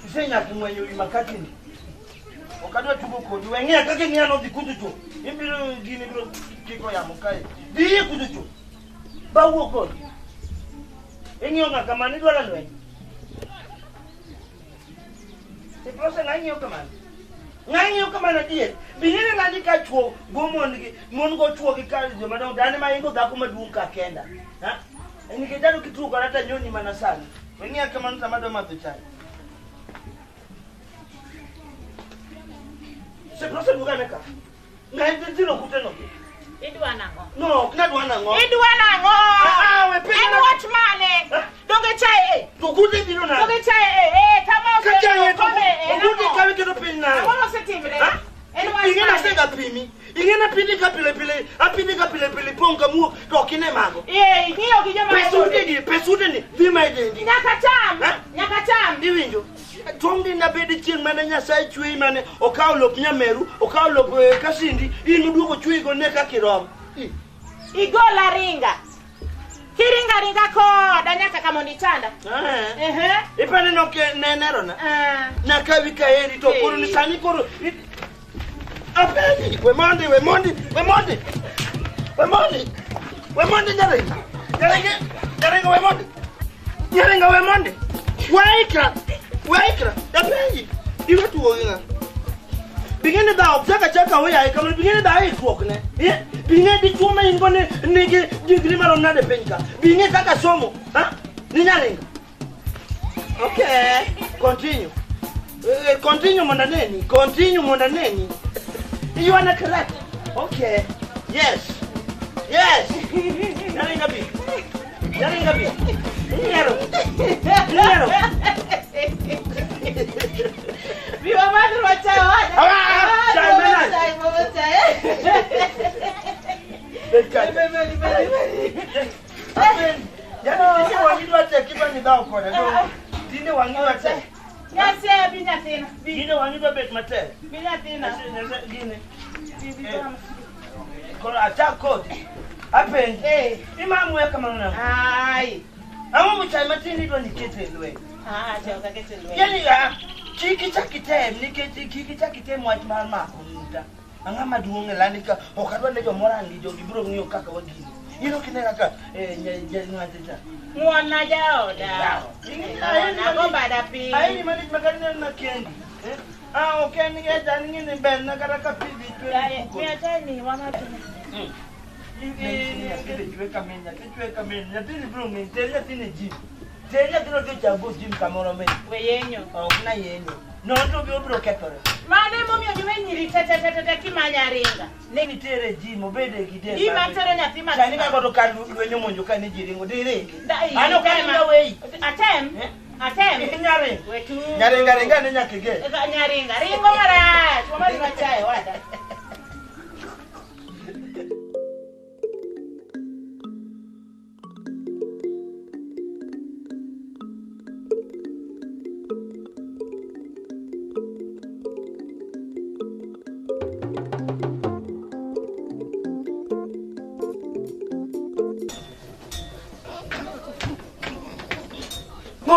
Isenyaka ng'wenyo wi makati ni. Ok adwa tugo kodi. We ng'iya kaka ing'iya nodhi kucho cho. Ibiro gini biro kiko yamo kae. Dhi iye kucho cho. Ba wuo kodi. Ing'iyo ng'a kamano idwaro lweny. Iprosa ng'a ing'iyo kamano. Ng'a ing'iyo kamano adier. Bing'e landi ka chuo go mon gi mon go chuo gi ka joma dongo. Dane ma ingo dhako maduong' ka kenda. Ha? Nikech dano kitugo koda to anyoni mana sani. We ng'iya kamano sama adwa madho chai. Seprosa duoga ane ka. Ng'a ithiro kute no. Idwa nang'o? No, ok nadwa nang'o. Idwa nang'o? We piny En wach mane? Donge chai e? To kute biro nade? Donge chai e? Kama Ka chai e, to kome e. kute kawe keto piny nade? Ang'o mosetimre? En wach Ing'e mane? nasega pimi. Ing'e napidhi ka pile pile, apidhi ka pile pile pong' kamuok to ok ine mago. Ing'iyo gi joma Pesa utegi, pesa uteni dhi ma e dendi. Nyaka cham. Nyaka cham. Iwinjo? Tong' di nabed chieng' mane Nyasaye chweyi mane okawo lop nyameru, okawo lop kasindi, in oduogo chweyi go ne kaka irom. Igola ringa. Kiringa ringa koda nyaka kama ichanda. Ipani nok ne nerona. Nakawi kaeri to koro ni sani koro apenji we mondi we mondi we mondi. We mondi. We mondi nyaringa. Nyaringa nyaringa we mondi. Nyaringa we mondi. Waikra. Waikra. Apenji. Iwe tuo gi ng'a? Bing'e dhawo chaka chaka we yaye kamano bing'e dhawo ikruok ne. Bing'e dichuo ma in go ne nigi digri marom nade piny ka. Bing'e kaka somo. Ha? Ni nyaringa. Okay. Continue. Continue mondo aneni. Continue mondo aneni. You wanna correct? Okay. Yes. Yes. Nyaringa bi. Nyaringa bi. Nyiero. Nyiero. Viva madre chai wada. Chai mana. Chai mama chai. Yani tinde wang'idwa tek ibani dhawo koda. Tinde wang'idwa tek. Nyasaye bi nyathina. Tinde wang'idwa bet matek. Bi nyathina. Gine. Koro achak kodi. Apenji. Imamwe kamano nang'o? Ai. Ang'o mochai matin idwa ni kete e lweny? Chai ok akete e lweny. Yani kik ichak item nikech kik ichak item wach mar mako ng'uta. Ang'ama maduong' e landi ka ok adwa ne jomoro ang' gi jogi biro ng'iyo kaka wagini. In ok ine kaka ng'ate cha. Ng'uon na jaoda. Ng'uon go bada piny. Aini malich ma kata ineno na kendi. Ok en nikech an ing'e ni berna kata ka pidhi chwe mifuko. Miya chai ni wamadho. Nyathini chwe ka min, nyathi chwe ka min, nyathini biro ng'eny, ter nyathini e gym. Ter nyathino odhi ochak go gym kamoro min. We yenyo. Ok na yenyo. No to obiro kethore. Mano emomiyo giwe nyiri te te te te kimanya ringa. Ne nitere e gym, obede gi del. Gima tero nyathi ma. Sani ka godo ka lweny omonjo ka ni ji ringo, di ringi. An ok aringa weyi. Atem. Atem. Nyaringa. We tu. Nyaringa ringa ne nyaka ige. Nyaringa ringo marach. Wamadho chai wada.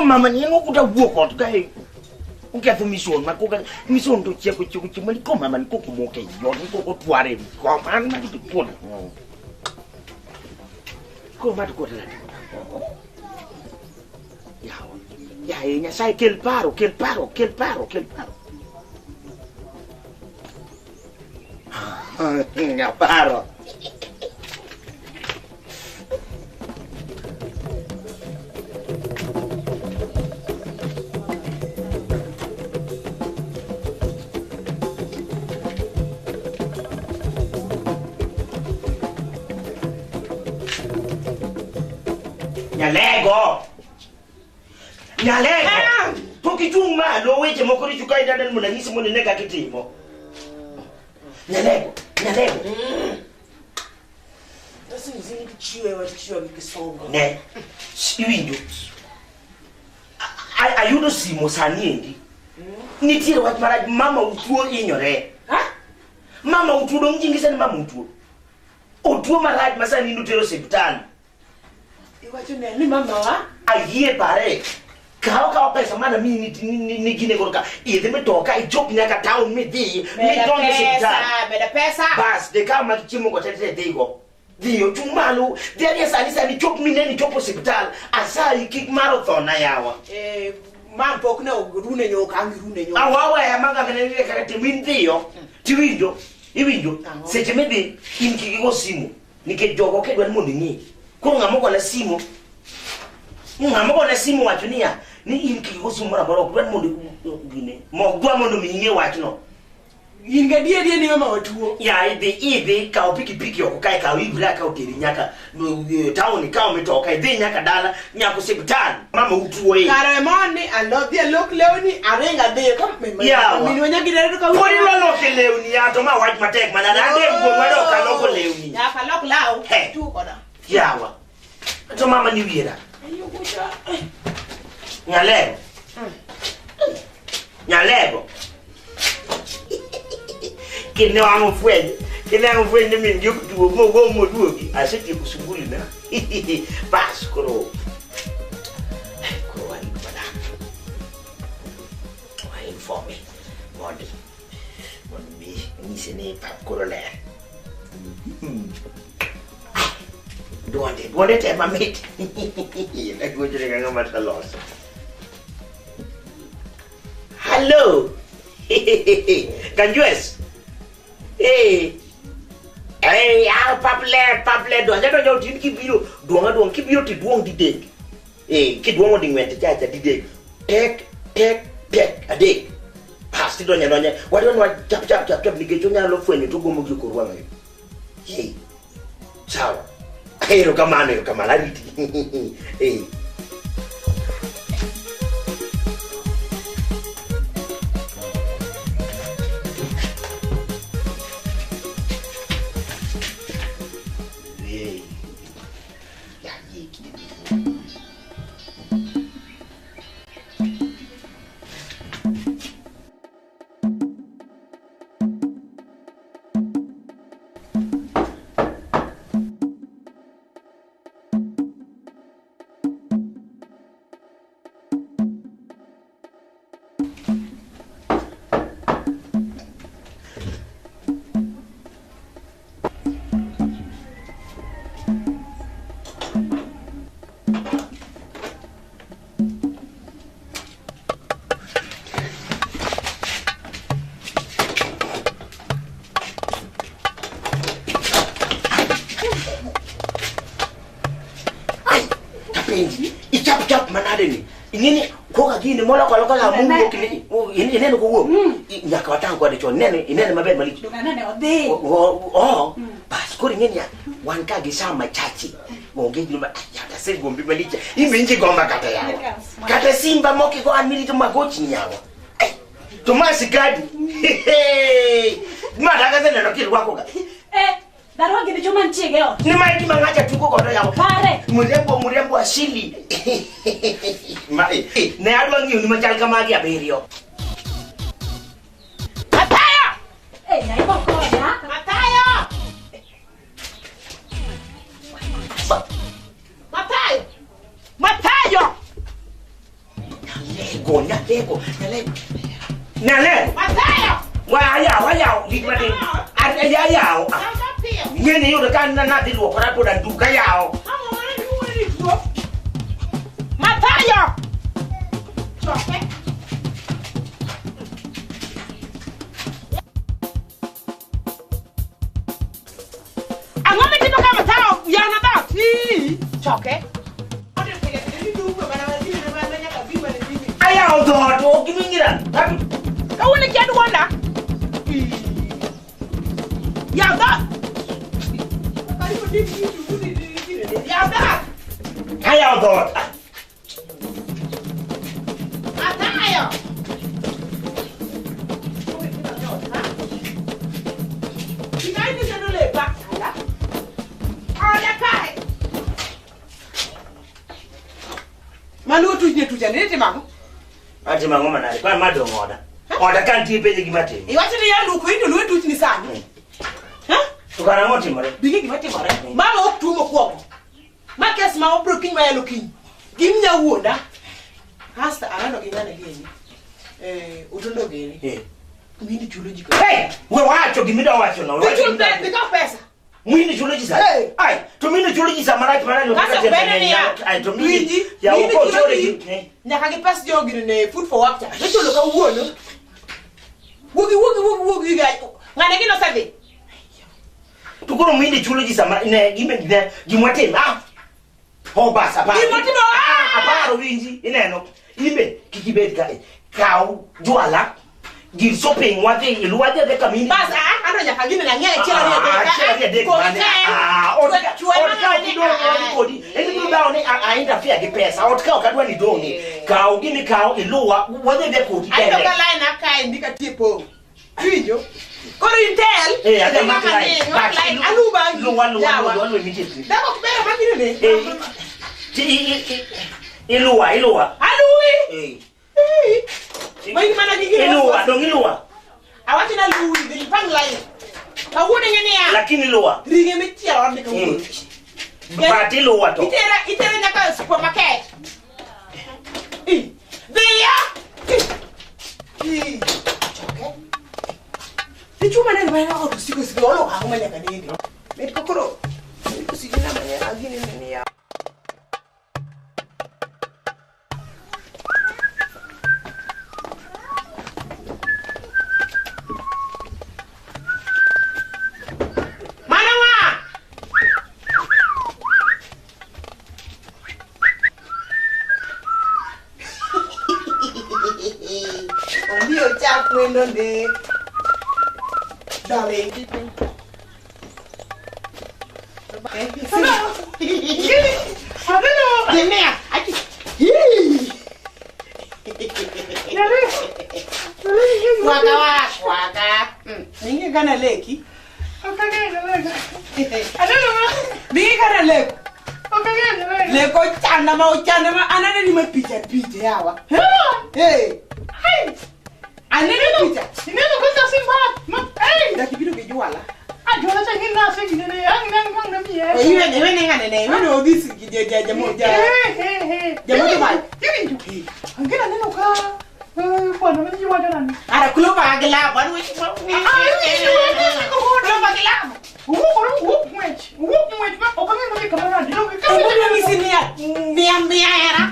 Ko mama ni en okuta wuok ot kae. Uketho mison ma koka mison to chieko chieko chiemo ni ko mama ni koko moke yo ni koko tware ko man ma di kuon. Ko ma to kota nade. Yawa. Yaye Nyasaye kel paro kel paro kel paro kel paro. Paro. Nyalego. Nyalego. Pok ichung' malo weche moko richo ka idadani mondo anyisi mondo ine kaka itimo. Nyalego, nyalego. Ne, iwinjo. Ayudo simo sani endi. Nitiere wach marach mama utuo hinyore. Mama utuo dong' jingisa ni mama utuo. Otuo marach ma sani notero osiptal. Iwacho ne ni mama wa? Ayie pare. Kaw pesa mana mi ni gine gorka. Idhi mitoka ichop nyaka town midhi midonjo osiptal. Meda pesa. Bas de kaw mag chiemo go te dhigo. Dhiyo chung' malo. Dhi adhiya sani sani chop mineni chop osiptal. Asayi kik mar othona yawa. Mam pok ne orune nyoka ang' irune nyoka. Awaweya ma ne kata tim in dhiyo. Tiwinjo. Iwinjo. Seche midhi in kik igo simu. Nikech jogo ok idwa ni mondo ing'i. Koro ng'ama ogona simu. Ng'ama ogona simu wacho niya ni in kik igo simu moro amora ok dwa ni mondo gine. Ok dwa mondo mi ing'e wachno. In gadier ni mama otuo. Ya idhi kaw pikipiki oko kae kaw ibra kaw teri nyaka town kaw mitoka idhi nyaka dala nyaka osiptal. Mama utuo e. Kare moni alodhi alok lewni aringa dhiyo ka minwa nyaka idero ka Pod idwa loko lewni ya to ma wach matek mana ande wuon wadok aloko lewni. Nyaka lok law. Tuo koda. Yawa. To mama ni wiera. Nyalego. Nyalego. Kine wang' fweny. Kine wang' fweny ni min gi ok tuo mogo moduogi. Asetieko suguli na. Bas koro. Koro warit mana. Wa informe. Mondo mi nyise ni pap koro ler. Duonde te mamit. Nagochone ka ng'ama taloso. Hello. Kanjues. Hey. Hey, pap ler donja donja otin kibiro duong' aduong' kibiro to iduong' didek. Kiduong'o ding'wen to chacha didek. Tek tek tek adek. Pas tidonjo adonja. Wadwa ni wachap chap chap chap nikech onyalo fwenyo to ogomo gi kor wang'e. Hey. Sawa. Erokamano erokamano ariti. Hey. Ichap chap manade ni. Ing'eni koka gini moloko aloka la mowuok ni ineno kowuok. Nyaka watang' kode chon. Inene maber malich. Nene odhi. Oh. Bas koro ing'eni ya wan ka gi saa machache. Onge gima asegombi malich. Iwinji gomba kata yawa. Kata simba mokigo an mirito magochni yawa. To ma sigadi. Ma daga seneno kirwakoga. Darwa gini joma nitie e ot. Ni mae gima ng'acha tugo godo yawa. Pare. Murembo asili. Mae ne adwa ng'iyo ni machal kamagi abiriyo. Mathayo! Naibo koda. Mathayo! Mathayo! Mathayo! Nyalego, nyalego. Nyalego. Mathayo. Wa ayaw, ayaw. Gik matin. Ayaw. Ng'eni yudo ka nadhi luokora pod anduka yaw. Mathayo. Choke. Ang'o mitimo ka Mathayo yana dhoot? Choke. Ayaw dhoot, ok iwinjra. Kawuono ikia duonda. Yaw dhoot. Yaw dhoot. Ayaw dhoot. Mathayo. Mano tujne tujane ni timo ang'o? Atimo ang'o manade? Kwan madong' oda. Oda ka nitie penjo gima timo. Iwacho ni yaluoko in to luwe tuchni sani. To kara ang'o timore? Bige gima timore. Mama ok tuo mokwongo. Ma kes ma obro kiny ma yalo kiny. Gin nyawuonda. Hasta arano gi ng'ane gini. Otondo gini. Mindi chulo ji. Hey! We wacho gimidwa wacho no. Chulo pesa. Mwindi chulo ji sa. Ai, to mindi chulo ji sa marach marach. Kaso bende niya. Ai, to mindi. Ya oko chore ji. Nyaka gi pes jogi ne food for work cha. Ichulo kawuono. Wuogi wuogi wuogi wuogi ga. Ng'ane gino osedhi. To koro mindi chulo ji sama ne gime ne gimwatim. Ah. Oh bas aparo. Gimwatimo. Aparo winji ineno. Imbe kik ibed ka. Kaw jwala. Gir shopping wadhi iluwa dhi ka mindi. Bas ano nyaka gine na ng'e achiel ariyo adek. Achiel ariyo adek mane. Ot ka ok idong' wadhi kodi. En ibiro dhawo ni a interfere gi pesa. Ot ka ok adwa ni idong'e. Kaw gini kaw iluwa wadhi adhi kodi. Ayudo ka line akae ndika tie pong'. Iwinjo? Koro intel. Adhi amak line. Aluba. Luwa luwa luwa luwa immediately. Dhako ok ber ma gine ne. Iluwa iluwa. Aluwi. Main mana gi gine. Iluwa dong' iluwa. Awacho na luwi dhi ipang line. Kawuono ing'e niya. Lakini iluwa. Ring'e michielo wadhi kawuono. But iluwa to. Itera nyaka supermarket. Dhiyo. Choke. Dichuo maneno mana ot osiko osiko olo ang'o ma nyaka nende. Mit kokoro. Osijina manya agini niya. Darling. Waka waka. Ninge kana leki. Ninge kana leko. Leko chanda ma ochanda ma anane ni ma picha picha yawa. Hey. Anene picha. Ineno kaka simba. Hey. Dakibiro gi jwala. Jwala cha ngina se ginene ang nang nang na miye. Iwe iwe ngane ne iwe odhisi gi ja ja ja. Ja mo ba. Iwinjo. Angina neno ka bwana mimi wacho nani? Ara kuloba gila bwana we. Kuloba gila. Wuok ng'wech. Wuok ng'wech ma ok ang'eyo ni kamoro nade. Donge ka ng'isi niya mia mia era.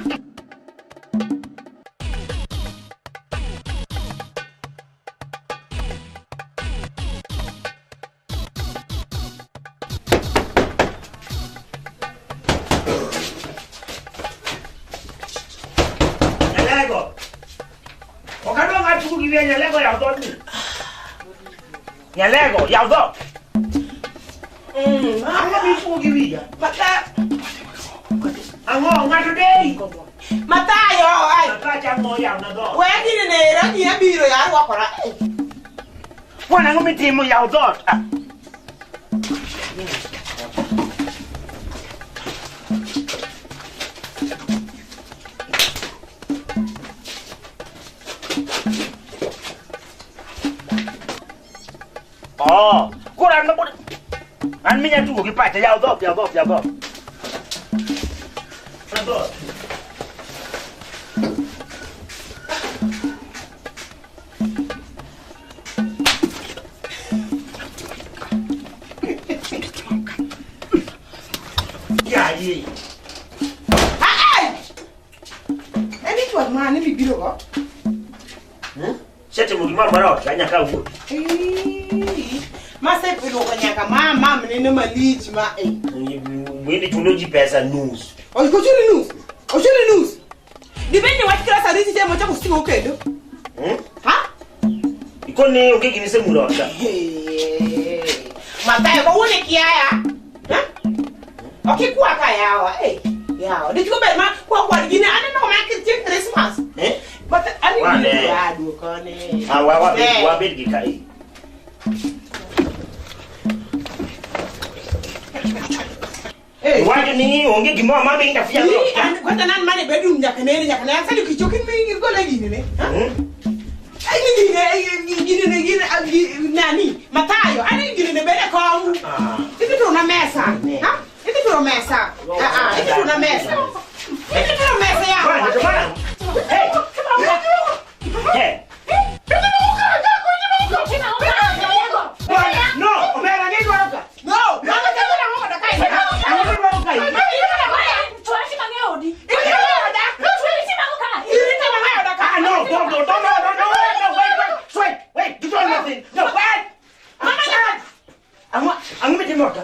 Nyalego yaw dhoot ni. Nyalego yaw dhoot. Ang'o mifuwo gi wiya? Ang'o ng'ato dei? Mathayo ai. Mathayo ang'o yaw na dhoot? We gini ne ra gini abiro ya arwakora. Bwana ang'o mitimo yaw dhoot? Oh, koro an mapod an minya tugo gi pacha yaw dhoot yaw dhoot yaw dhoot. Yaw dhoot. gimoro moro ot ka nyaka wuoth. Maseluoko nyaka ma neno malich ma e. Wendi chulo ji pesa nus. Ochuli nus. Ochuli nus. Dibed ni wach klas ariti te mochako stingo kendo. Ha? Ikone onge gima isemulo ot ka. Mathayo kawuono kiaya. Ha? Ok ikwa ka yawa. Eh. Yawa. Dichwo ber ma kwa kwa gine aneno ma chieng' Christmas. Eh? Mathayo ani Wane. aduokone. Ah, wa wabed wabed gi ka. Iwacho ni onge gimoro amora mi interfere go ot ka. An kwanza nan mane bedroom nyaka nene nyaka ne asani kichoki mi gole gine ne. Ai ni gine gine ne gine nani Mathayo ani gine ne bede kom. Idhi turo na mesa. Ha? Idhi turo mesa. Ah ah, idhi turo na mesa. Idhi turo mesa ya. Bwana, bwana. Hey. Hey. Bwana, no, omera ng'e dwaro ka. No, mama chakula ng'o da kai. Ang'e dwaro ka. Ah, no, don't, don't, don't, no, no, no, no, wait, wait, wait, wait, you don't nothing. No, wait. Mama, ang'o, ang'o mitimo ka?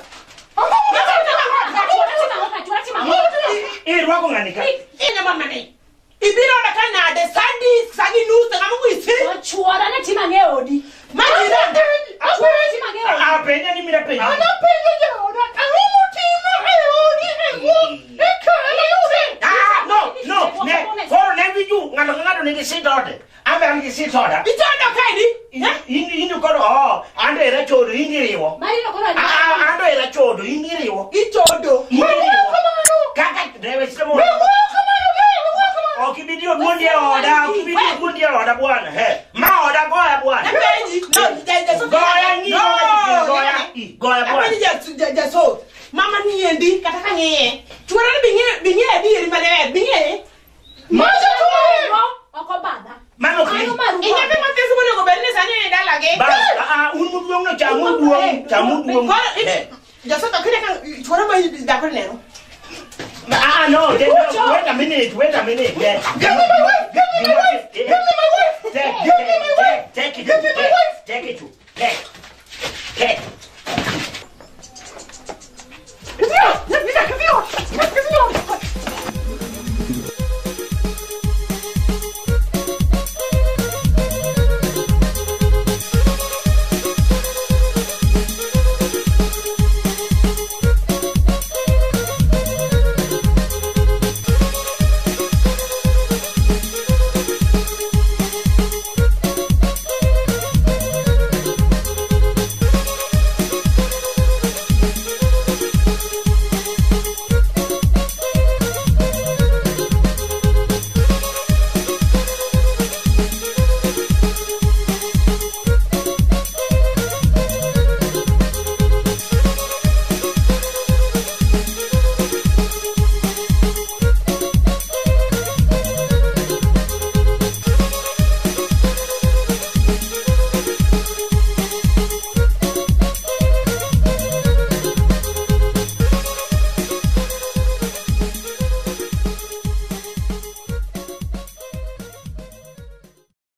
Irwako ng'ani ka. Ine mama ne. Ibiro da ka nade sadi sagi nus ng'ama ng'isi. Chuora ne timo ang'e odi. Majira. Chuora timo ang'e odi. Ah, penja ni mira penja. Anapenjo jaoda, ang'o motimo e odi e wuok e kama yude? Ah, no, no, ne, koro ne winju ng'ato ka ng'ato nigi sit ode. An be an gi sit oda. Ichodo kaeni. In in koro oh, an to era chodo, in iriwo. Marino koro Ah, ah, an to era chodo, in iriwo. Ichodo. In iriwo. Kaka dewe chiemo. Ok ibi dio duondi e oda, ok ibi dio duondi e oda bwana. He, ma oda goya bwana. Apenji. No, Goya ng'iyo goya, goya bwana. Apenji jaso. Mama niendi kata ka ng'iye. Chuora ni bing'e bing'e adieri maler bing'e. Macha tuwe. Ok obadha. Mano ok Mano maru. Inyathi mathis monego bed ni sani e dalagi. Bas, ah, ah, un maduong' no cham uduong', cham uduong'. Koro He. jaso to kine ka chuora ma dhako neno. Ah, no, then, no, wait a minute, wait a minute. Then. Give me my wife! Give me my wife! Give me my wife! Take, Give me my wife! Take it, Give me my wife! Take it.